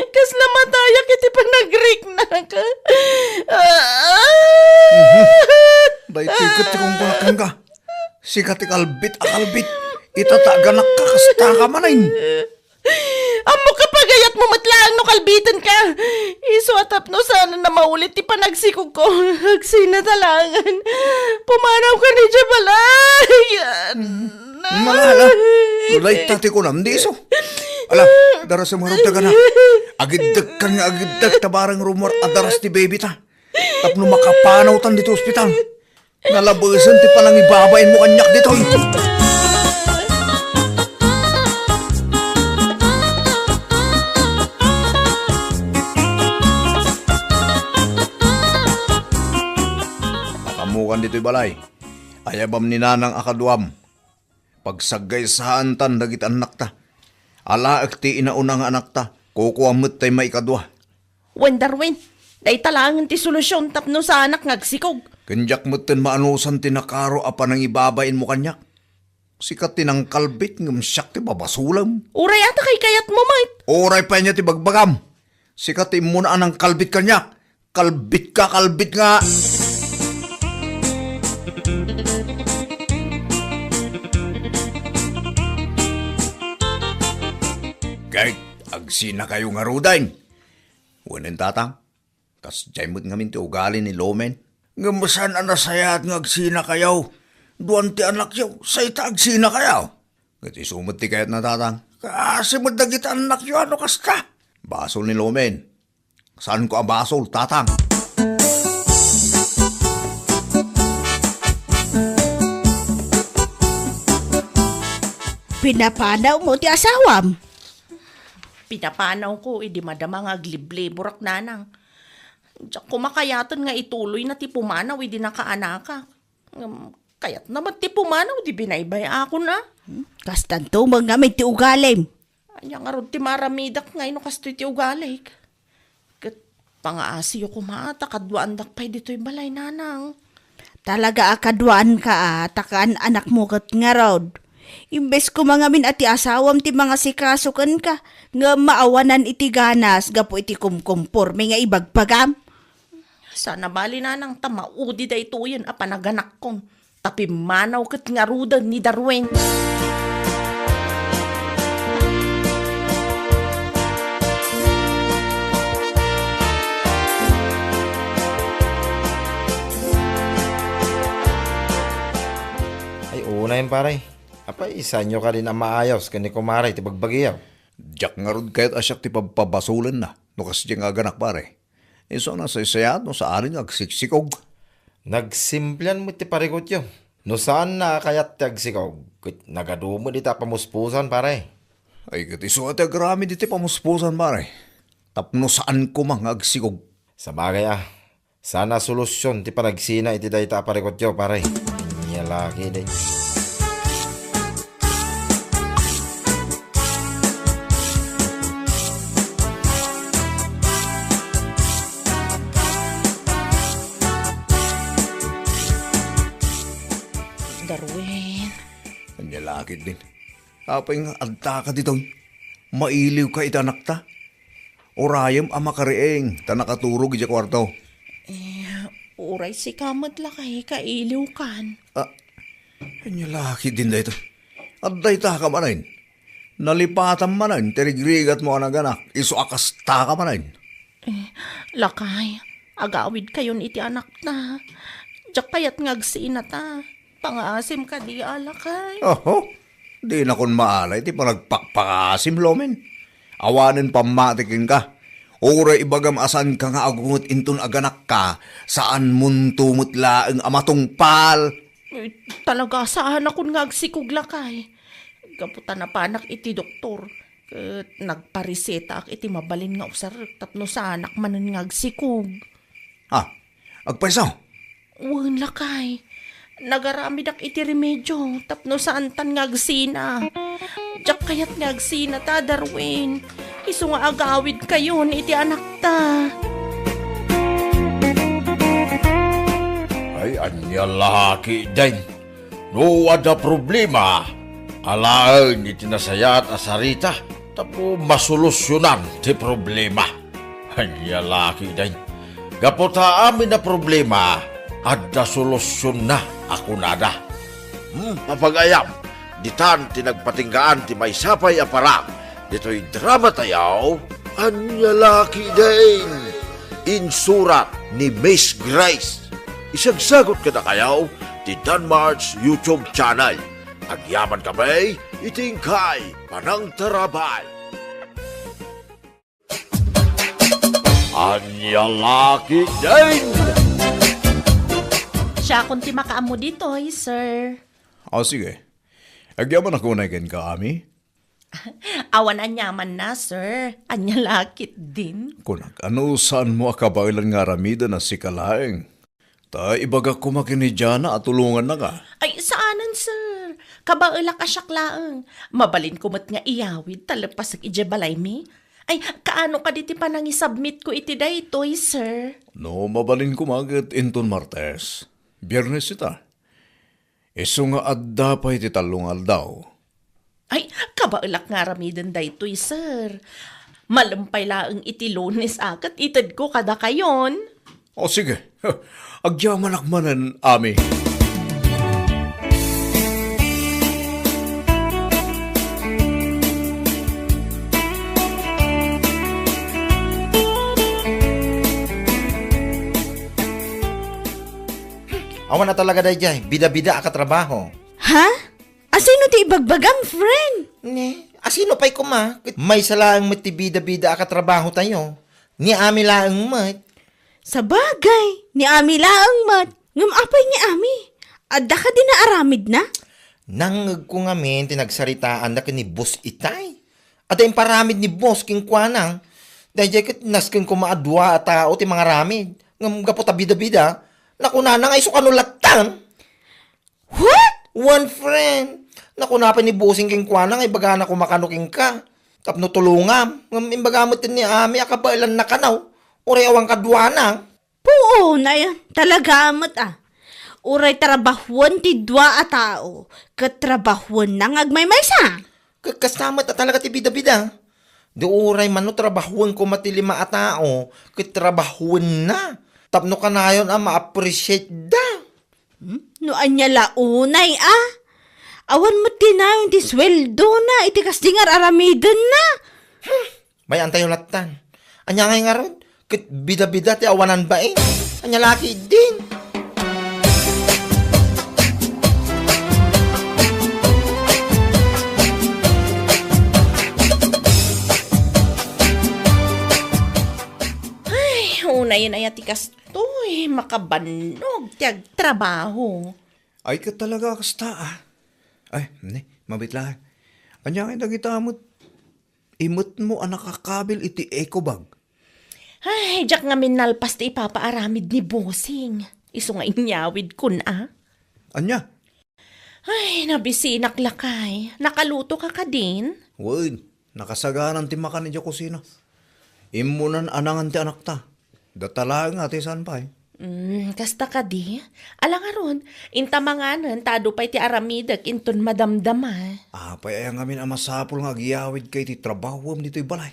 Kasla matayak iti panagriknak. Ah. Mhm. Daytoy ket ti kunkunakangga. Sika ti kalbit a kalbit. Ita ta aganakka, kasta ka manen. Ammok a pagayatmo met laeng no kalbitenka. Isu a tapno saan a maulit ti panagsikogko. Agsina ta laengen. Pumanawkan idiay balay. Malala. No dayta ti kunam, di isu. Ala, darasem ngarud dagana. Agiddekkan nga agiddek ta bareng rummuar a daras ti baby ta. Tapno makapanawtan ditoy ospital. Nalabesen ti panangibabainmo kaniak ditoy. Makaammokan ditoy balay. Ayabam ni nanang a kaduam. Pagsagaysaantan dagiti annakta. Alaek ti inauna nga anakta, kukuam met tay maikadua. Wen, Darwin, dayta laengen ti solusion tapno saanak nga agsikog. Ken diak metten maanusan ti nakaro a panangibabainmo kaniak. Sika ti nangkalbit ngem siak ti babasolem. Uray a ta kaykayatmo met. Uray pay ania ti bagbagam. Sika ti immuna a nangkalbit kaniak. Kalbit ka, kalbit nga. Ket agsinakayo ngaruden. Wen, tatang, kasdiay met ngamin ti ugali ni Lomen. Ngem saan a nasayaat nga agsinakayo. Duan ti anakyo, say ta agsinakayo. Ket isu met ti kayatna, tatang. Kaasi met dagiti annakyo a no kasta. Basol ni Lomen. Saanko a basol, tatang. Pinapanawmo ti asawam? Pinapanawko idi madama nga aglibliburak, nanang. Diak koma kayaten nga ituloyna ti pumanaw idi nakaanakak. Ngem, kayatna met ti pumanaw idi binaybay-akon a. Hmm? Kastanto met ngamin ti ugalim. Ania ngarud ti maaramidak nga no kastoy ti ugalik? Ket pangaasiyo koma ta kaduaandak pay ditoy balay, nanang. Talaga a kaduaanka a, ta kaan-anakmo ket ngarud. Imbes koma ngamin a ti asawam ti mangasikaso kenka, ngem maawanan iti ganas gapu iti kumkumporme nga ibagbagam. Saan a bali, nanang, ta maudi daytoyen a panaganakkon, ta pimmanaw ket ngaruden ni Darwin. Ay, unay, pare. Apay, saanyo kadin a maayos ken ni kumare ti bagbagiyo? Diak ngarud kayat a siak ti pabpabasolenna no kasdiay nga aganak, pare. Isu a nasaysayat no saanen nga agsiksikog. Nagsimplian met ti parikutyo. No saanna a kayat ti agsikog, ket nagadu met ita a pamuspusan, pare. Ay, ket isu a ti agraman iti pamuspusan, pare. Tapno saan koma nga agsikog. Sabagay a, saan a solusion ti panagsina iti dayta a parikutyo, pare. Ania la ketdi. Darwin. Ania la ketdin. Apay nga adda ka ditoy? Mailiwka iti anakta? Urayem a makariing ta nakaturog idiay kuarto. Eh, uray sika met lakay, kailiwkan. Ah, ania la ketdin dayta? Adda ita ka manen. Nalipatam manen ti rigrigatmo a naganak, isu a kasta ka manen. Eh, lakay, agawidkayon iti anakta. Diak kayat nga agsinata. Pangaasim kadi a, lakay. Oho. Dinakon maala iti panagpakpakasim, Lomen. Awanen pammati kenka. Uray ibagam a saanka nga agunget inton aganakka, saanmonto met laeng a matungpal. Eh, talaga, saanakon nga agsikog, lakay. Gapu ta napanak iti doktor, ket nagparesetaak iti mabalin nga usarek tapno saanak manen nga agsikog. Ah, agpayso? Wen, lakay. Nagaramidak iti remedio tapno saantan nga agsina. Diak kayat nga agsina ta, Darwin. Isu nga agawidkayon iti anakta. Ay, ania la ketdin. No adda problema, alaen iti nasayaat a sarita tapno masolusyonan ti problema. Ania la ketdin. Gapu ta amin a problema, adda solusyonna a kunada. Hmm, mapagayam, ditan ti nagpatinggaan ti maysa pay a parak ditoy drama tayo, Ania la ketdin. Insurat ni Miss Grace. Isagsagot kadakayo ti Danmar's YouTube channel. Agyaman kami iti inkay panangtarabay. Ania la ketdin. Siakon ti makaammo ditoy, sir. O, sige. Agyamanak unay kenka, Ami. Awan aniamanna, sir. Ania la ketdin? Kunak, no saanmo a kabaelan nga aramiden a sika laeng? Ta ibagak koma ken ni Jana a tulongannaka. Ay, saanen, sir. Kabaelak a siak laeng. Mabalinko met nga iyawid ta lepasek idiay balaymi. Ay, kaano kadi ti panangisubmitko iti daytoy, sir? No mabalin koma ket inton Martes. Biernes ita. Isu nga adda pay ti tallo nga aldaw. Ay, kabaelak nga aramiden daytoy, sir. Malem pay laeng iti Lunes a ket itedko kadakayon. O, sige. Agyamanak manen, Ami. Awan a talaga daydiay, bida-bida a katrabaho. Ha? Asino ti ibagbagam, friend? Ne, asino pay koma? Ket maysa laeng met ti bida-bida a katrabaho tayo. Ni Ami laeng met. Sabagay, ni Ami laeng met. Ngem apay ni Ami? Adda kadi naaramidna? Nangngegko ngamin ti nagsaritaanda ken ni Boss Itay. Adda imparamid ni Boss kenkuana. Daydiay ket nasken koma a dua a tao ti mangaramid. Ngem gapu ta bida-bida, nakunana nga isu kano lattan. What? One friend. Nakuna pay ni Bossing kenkuana nga ibagana koma kano kenka tapno tulongam. Ngem imbaga met ni Ami a kabaelanna kano. Uray awan kaduana. Puon, ay, talaga met, ah. Uray trabahuan ti dua a tao, ket trabahuanna nga agmaymaysa. Ket kasta met a talaga ti bida-bida. Di uray mano trabahuan koma ti lima a tao, ket trabahuanna. Tapno kanayon a ma-appreciate da. Hmm? No ania la unay, ah? Awan met ti nayon ti sueldona iti kasdi nga ar-aramidenna. May antayo lattan. Ania ngay ngarud? Ket bida-bida ti awanan bain. Ania la ketdin? Ay, unayen aya ti kastoy, makabannog ti agtrabaho. Ay, ket talaga kasta, ah. Ay, ne, mabit laeng. Ania ngay dagita met? Imetmo a nakakabil iti eco bag. Ay, diak ngamin nalpas ti ipapaaramid ni Bossing. Isu nga inyawidkon, ah. Ania? Ay, nabisinak lakay. Nakaluto ka kadin? Wen, nakasagaran ti makan idiay kusina. Immunan a nangan ti anakta. Data laeng nga ti saan pay. Mm, kasta kadi? Ala ngarud, inta manganen ta adu pay ti aramidek inton madamdama. Apay aya ngamin a masapul nga agyawidka iti trabahom ditoy balay?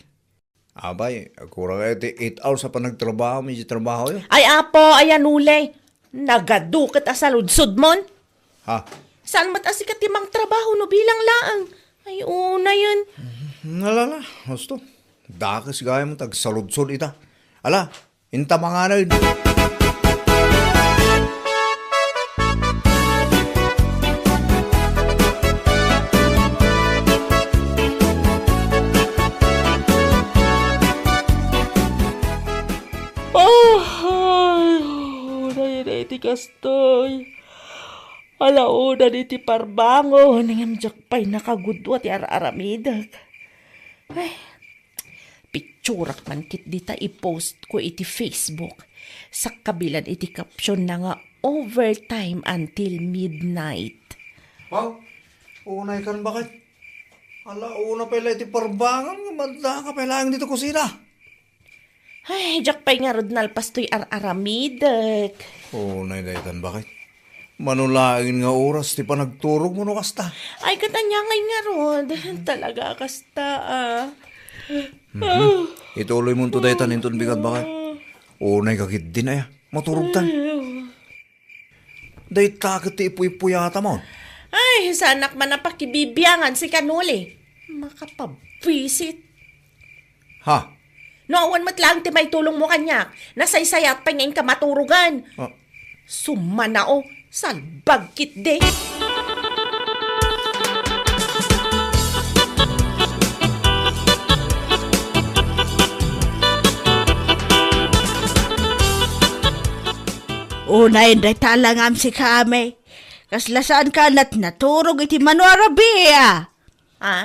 Apay, agkurang aya ti eight hours a panagtrabahom iti trabahoyo? Ay, Apo, ayan ulay. Nagadu ket a saludsodmon. Ha? Saan met a sika ti mangtrabaho no bilang laeng? Ay, unayen. Nalala, husto. Dakes gayam ti agsaludsod ita. Ala, inta manganen. Ay, unay, unay ti kastoy. Ala, unay iti parbangon, ngem diak pay nakagudua ti ar-aramidek. Ay, picturak man ket dita i-post ko iti Facebook. Sakkabilan iti caption na nga overtime until midnight. Wow, unay kan baket. Ala, una pay la iti parbangon nga madda ka pay laeng dito kusina. Ay, diak pay ngarud nalpas toy ar-aramidek. Unay daytan, baket. Mano laeng nga oras ti panagturogmo no kasta? Ay, ket ania ngay ngarud? Talaga kasta, ah. Mhm. Ituloymonto daytan inton bigat, baket. Unay ka ketdin, aya. Maturogtan. Ay, oh. Dayta ket ti ipuy-ipuyatam. Ay, saanak man a pakibibiangan si Kanuli. Makapabwisit. Ha? No awan met laeng ti maitulongmo kaniak, nasaysayat pay nga inka maturogen. Ah. Sumanao, salbag ketdi. Unay dayta a langam, si Kami. Kasla saanka a natnaturog iti mano a rabii? Ha?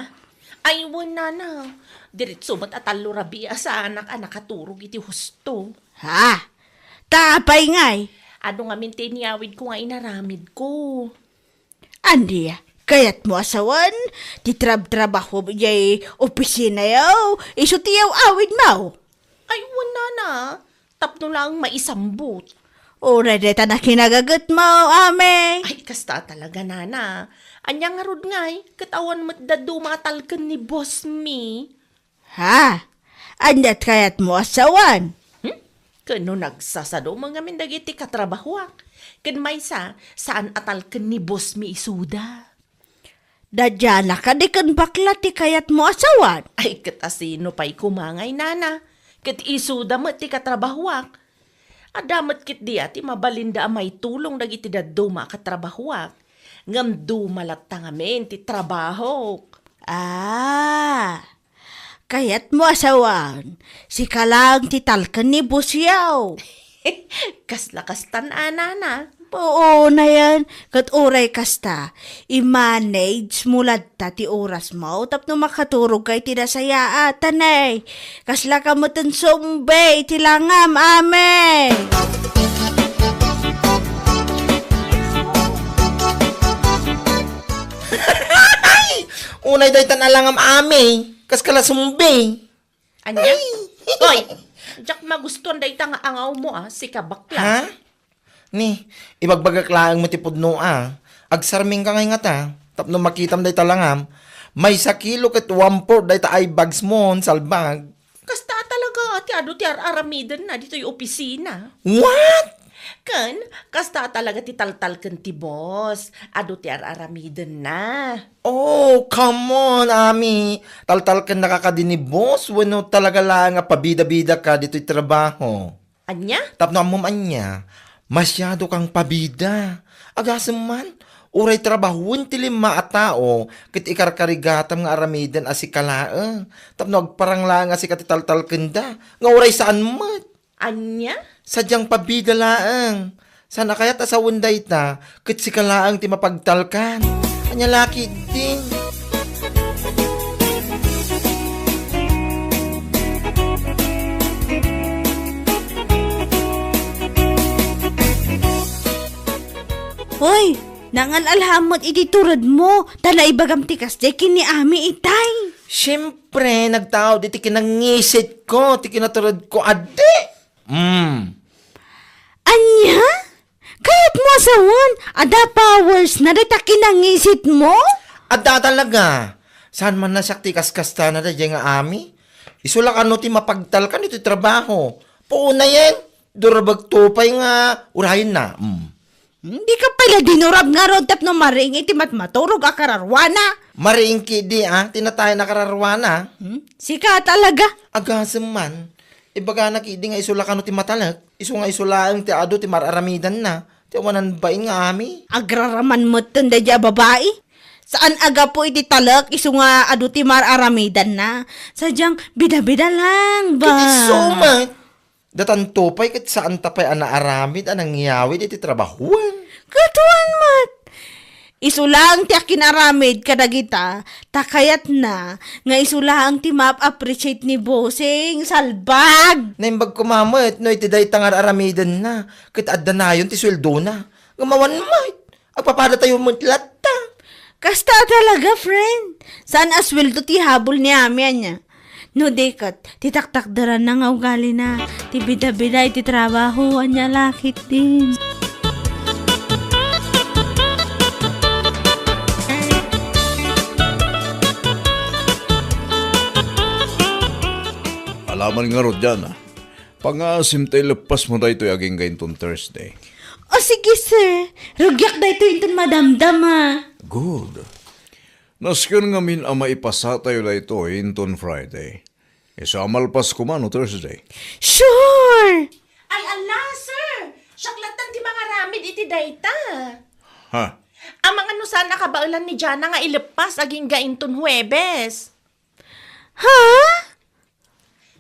Ay, wen, nana. Diretso met a tallo rabii a saanak a nakaturog iti husto. Ha? Ta apay ngay? Adu ngamin ti inyawidko nga inaramidko. Ania, kayatmo a sawen ti trabtrabahom idiay opisinayo, isu ti yaw-awidmo? Ay, wen, nana. Tapno laeng maisambut. Uray dayta a kinagagetmo, Ami. Ay, kasta talaga, nana. Ania ngarud ngay, ket awan met dadduma a talken ni boss mi. Ha? Ania ti kayatmo a sawen? Hmm? Ken no nagsasado man ngamin dagiti katrabahoak, ken maysa, saan a talken ni boss mi isuda. Daydiay a kadi ken bakla ti kayatmo a sawen? Ay, ket asino pay koma ngay, nana? Ket isuda met ti katrabahoak. Adda met ketdi a ti mabalinda a maitulong dagiti dadduma a katrabahoak. Ngem duma latta ngamin ti trabahok. Ah, kayatmo a sawen, sika laeng ti talken ni boss yaw. Kasla kastan a, nana? Oo, nayan. Ket uray kasta, i-manage mo latta ti orasmo tapno makaturogka iti nasayaat, anay. Kasla ka met a zombie iti langam, Ami. Unay daytan a langam, Ami. Kas kala zombie. Ania? Ay! Hoy! Diak magustuan dayta nga angawmo, a, sika bakla. Ha? Ni, ibagbagak laeng met ti pudno, a. Agsarmingka ngay ngata, tapno makitam dayta langam, maysa kilo ket one-fourth dayta eye bags mo, salbag. Kasta talaga ti adu ti ar-aramidenna ditoy opisina. What? Ken, kasta talaga ti taltalken ti boss, adu ti ar-aramidenna. Oh, come on, Ami. Taltalkennaka kadi ni boss wenno talaga laeng a pabida-bidaka ditoy trabaho? Ania? Tapno ammom ania, masiado kang pabida. Agasem man, uray trabahoen ti lima a tao ket ikarkarigatam nga aramiden a sika laeng. Tapno agparang laeng a sika ti taltalkenda, nga uray saan met. Ania? Sadiang pabida laeng. Saan a kayat a sawen dayta, ket sika laeng ti mapagtalkan. Ania la ketdi? Hoy, nangal-alhammet iti turedmo, ta naibagam ti kasdiay ken ni Ami itay. Siyempre, nagtaud iti kinangisitko, ti kinaturedko, adi. Mm. Ania? Kayatmo a sawen, adda powers na dayta kinangisitmo? Adda talaga. Saan man a siak ti kaskastana daydiay nga Ami? Isu la kano ti mapagtalkan iti trabaho. Puonayen, durabagto pay nga urayenna. Mm. Dika pay la dinurab ngarud tapno mariing iti matmaturog a kararwana. Mariing ketdi, a, ti natayen a kararwana. Hmm? Sika talaga. Agasem man. Ibagana ketdi nga isu la kano ti matalek. Isu nga isu laeng ti adu ti mar-aramidanna. Ti awanan bain nga Ami. Agraraman metten daydiay a babai. Saan a gapu iti talek isu nga adu ti mar-aramidanna. Sadiang bida-bida lang, ba? Ket isu met. Datanto pay ket saanta pay a naaramid a nangyawid iti trabahoen. Kaduan met! Isu laeng ti akinaramid kadagita, ta kayatna nga isu laeng ti maap-appreciate ni Bossing. Salbag! Naimbag koma met no iti dayta nga ar-aramidenna, ket adda nayon ti sueldona. Ngem awan met. Agpapadatayo met latta. Kasta talaga, friend. Saan a sueldo ti habol ni Ami, ania? No di ket, ti taktakderanna nga ugalina, ti bida-bida iti trabaho, ania la ketdin. Alaman ngarud, Jana. Pangaasim ta ileppasmo daytoy agingga inton Thursday. O, sige, sir. Rugiak daytoy inton madamdama. Good. Nasken ngamin a maipasatayo daytoy inton Friday. Isu a malpas koma no Thursday. Sure! Ay, ala, sir! Siak lattan ti mangaramid iti dayta. Ha? Amangan no saan a kabaelan ni Jana nga ileppas agingga inton Huwebes. Ha?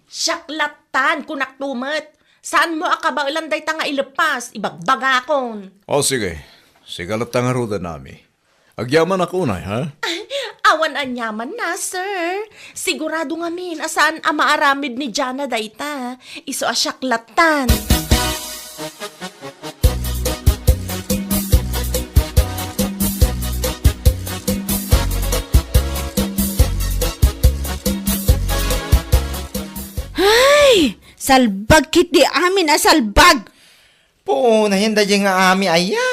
Siak lattan, kunak tumet. Saanmo a kabaelan dayta nga ileppas, ibagbagakon. O, sige. Sika latta ngaruden, Ami. Agyamanak unay, ha? Awan aniamanna, sir. Sigurado ngamin a saan a maaramid ni Jana dayta. Isu a siak lattan. Ay! Salbag ketdi amin a salbag! Punayen daydiay nga Ami aya.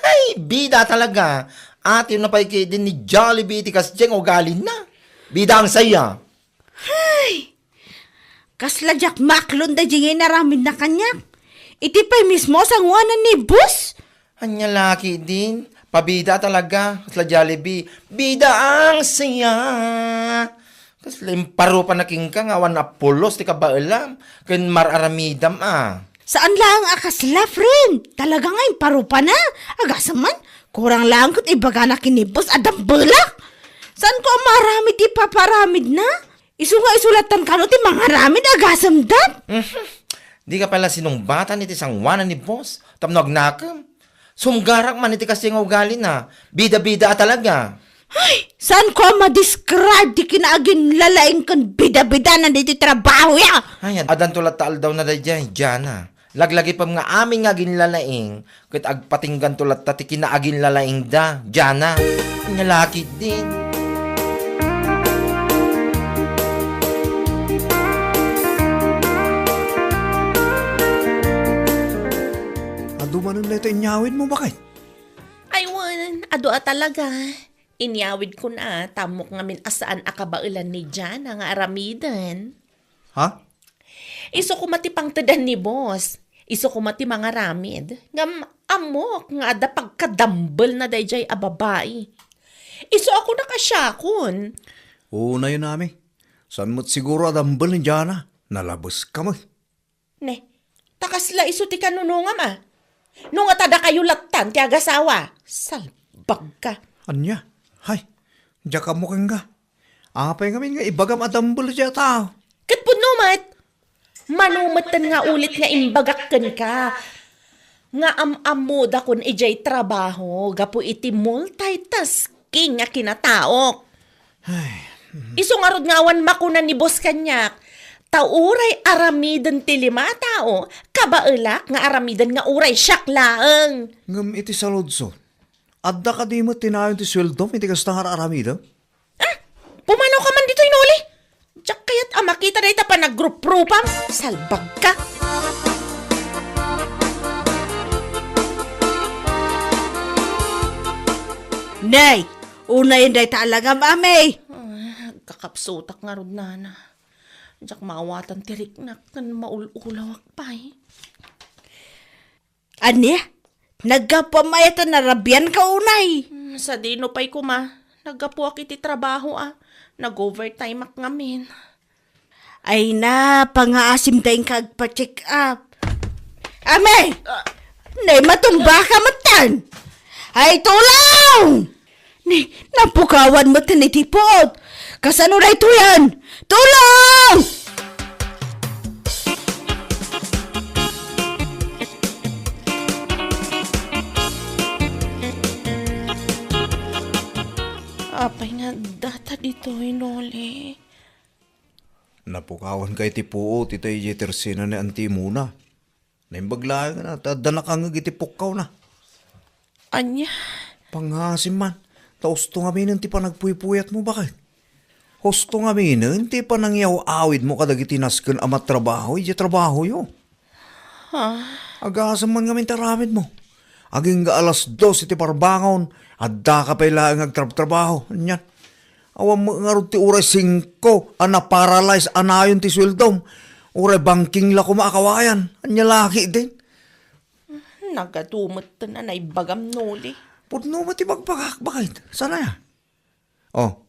Ay, bida talaga. Atiyna pay ketdin ni Jollibee iti kasdiay nga ugalina. Bida ang saya. Ay! Kasla diak maklon daydiay nga inaramidna kaniak. Iti pay mismo a sangoanan ni boss. Ania la ketdin, pabida talaga, kasla Jollibee. Bida ang saya. Kasla imparupanak kenka nga awan a pulos ti kabaelam, ken mar-aramidam a. Saan laeng a kasla, friend. Talaga nga imparupana. Agasem man, kurang laeng ket ibagana ken ni boss a dambelak. Saanko a maaramid ti ipapaaramidna? Isu nga isu lattan kano ti mangaramid, agasem dat? Mhm. Dika pay la sinungbatan iti sangoanan ni boss tapno agnakem. Sumgarak man iti kasdiay nga ugalina. Bida-bida a talaga. Ay, saanko a ma-describe ti kinaaginlalaing ken bida-bidana daytoy trabahoya? Ay, ad-, addanto latta aldawna daydiay, Jana. Laglagipem nga amin nga aginlalaing, ket agpatingganto latta ti kinaaginlalaingda, Jana. Ania la ketdin. Adu manen dayta inyawidmo, baket? Ay, wen, adu a talaga. Inyawidkon a, ta ammok ngamin a saan a kabaelan ni Jana nga aramiden. Ha? Isu koma ti pangtedan ni boss. Isu koma ti mangaramid. Ngem ammok nga adda pagkadambelna daydiay a babai. Isu a kunak a siakon. Unayen, Ami. Saan met siguro a dambel ni Jana? Nalabeska met. Ne, ta kasla isu ti kanunongam a. No ngata dakayo lattan ti agasawa, salbagka. Ania? Hay, diak ammo kenka. Apay ngamin nga ibagam a dambel diay a tao? Ket pudno met. Mano metten nga ulit nga imbagak kenka nga am-ammodakon idiay trabaho gapu iti multitasking nga kinataok. Ay, mhm. Isu ngarud nga awan makuna ni boss kaniak, ta uray aramiden ti lima a tao, kabaelak nga aramiden nga uray siak laeng. Ngem iti saludsod, adda kadi met ti nayon ti sueldom iti kasta nga ar-aramidem? Ah, pumanawka man ditoy, Noli. Diak kayat a makita dayta panagruprupam. Salbagka. Nay, unayen dayta a langam, Ami. Ah, agkakapsutak ngarud, nana. Diak maawatan ti riknak ken maul-ulawak pay. Ania? Naggapuam aya ta narabianka unay? Hmm, sadino pay koma. Naggapuak iti trabaho a. Nag-overtimeak ngamin. Ay na, pangaasim ta inka agpa-check up. Ami! Ah. Nay, matumbaka metten! Ay, tulong! Ni, napukawan metten iti puot. Kasano daytoyen? Tulong! Ditoy, Noli. Napukawanka iti puot ita idiay tersena ni Antimona. Naimbag laeng a ta adda nakangngeg iti pukkawna. Ania? Pangngaasim man, ta husto ngaminen ti panagpuypuyatmo, baket. Husto ngaminen ti panangyaw-awidmo kadagiti nasken a matrabaho idiay trabahoyo. Ha? Agasem man ngamin ti aramidmo. Agingga alas dos iti parbangon, addaka pay laeng agtrabtrabaho. Anian? Awan met ngarud ti uray singko a naparalyze a nayon ti sueldom. Uray bangking la koma a kawayan. Ania la ketdin? Nagadu met a naibagam, Noli. Pudno met ti bagbagak, baket. Saan aya? Oh.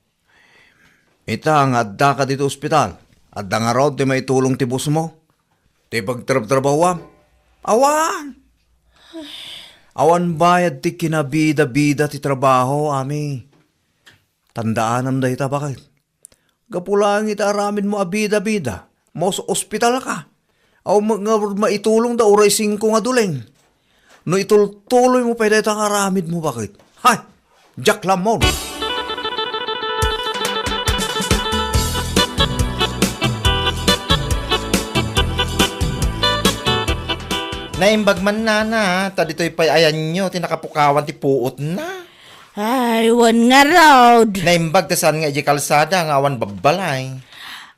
Ita nga addaka ditoy ospital, adda ngarud ti maitulong ti bossmo? Ti pagtrabtrabahuam? Awan. Awan bayad ti kinabidabida ti trabaho, Ami. Tandaanam dayta, baket. Gapu laeng iti aramidmo a bidabida, maus-ospitalka. Awan met nga maitulongda uray singko nga duleng. No itultuloymo pay dayta nga aramidmo, baket. Hay! Diak lammon! Naimbag man, nana, ta ditoy pay ayanyo ti nakapukawan ti puotna. Ay, wen ngarud. Naimbag ta saan nga idiay kalsada nga awan babbalay.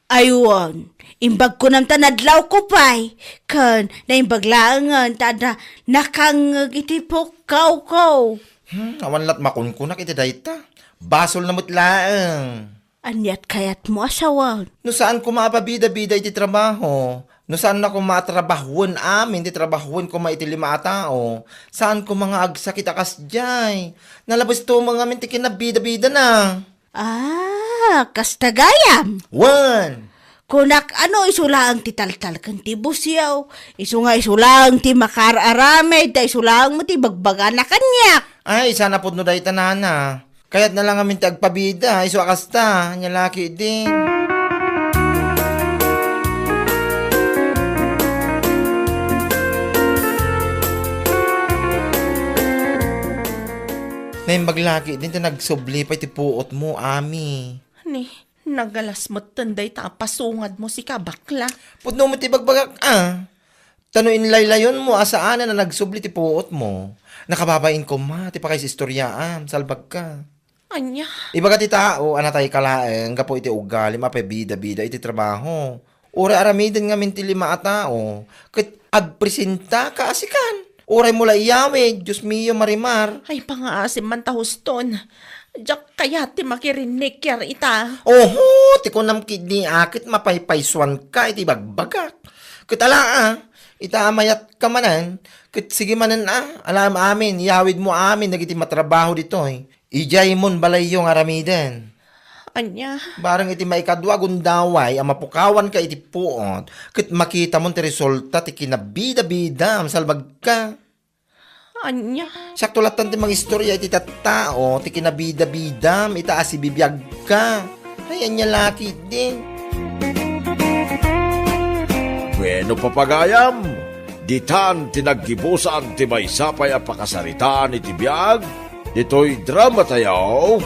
Ay, wen. Imbag kunam ta nadlawko pay. Ken naimbag laengen ta adda nakangngeg iti pukkawko. Hmm, awan lat makunkunak iti dayta. Basolna met laeng. Aniat kayatmo a sawen? No saan koma a pabidabida iti trabaho, no saan na koma a trabahoen amin ti trabahoen koma iti lima a tao, saan koma nga agsakit a kasdiay. Nalabesto met ngamin ti kinabidabidana. Ah, kasta gayam? Wen! Kunak, ano, isu laeng ti taltal ken ti busyaw, isu nga isu laeng ti makaar-aramid, ta isu laeng met ti bagbagana kaniak. Ay, saan a pudno dayta, nana. Kayatna la ngamin ti agpabida, isu a kasta, ania la ketdin. Naimbag la ketdin ti nagsubli pay ti puotmo, Ami. Ni, nagalas metten dayta a pasungadmo, sika, bakla. Pudno met ti bagbagak, a. Ta no inlaylayonmo a saanen a nagsubli ti puotmo, nakababain koma ti pakaisistoriaam, salbagka. Ania? Ibaga ti tao a natayka laeng gapu iti ugalim a pabida-bida iti trabaho. Uray aramiden ngamin ti lima a tao, ket agpresentaka a sikan. Uraymo la iyawid, Dios mio, Marimar. Ay, pangngaasim man ta huston. Diak kayat ti makirinnikiar ita. Oho, ti kunam ketdi a ket mapaypaysuanka iti bagbagak. Ket ala a, ita a mayatka manen, ket sige manen a, alaem amin, iyawidmo amin dagiti matrabaho ditoy. Idiaymon balayyo nga aramiden. Ania? Bareng iti maikadua a gundaway a mapukawanka iti puot, ket makitamon ti resulta ti kinabidabidam, salbagka. Ania? Siakto lattan ti mangistorya iti tattao ti kinabidabidam ita a sibibiagka. Ay, ania la ketdin? Bueno, papagayam, ditan ti naggibusan ti maysa pay a pakasaritaan iti biag ditoy drama tayo,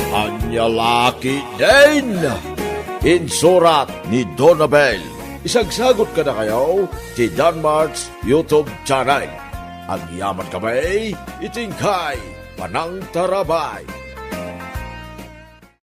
Ania la ketdin? Insurat ni Donabel. Isagsagot kadakayo ti Danmart's YouTube channel. Agyaman kami iti inkay panangtarabay.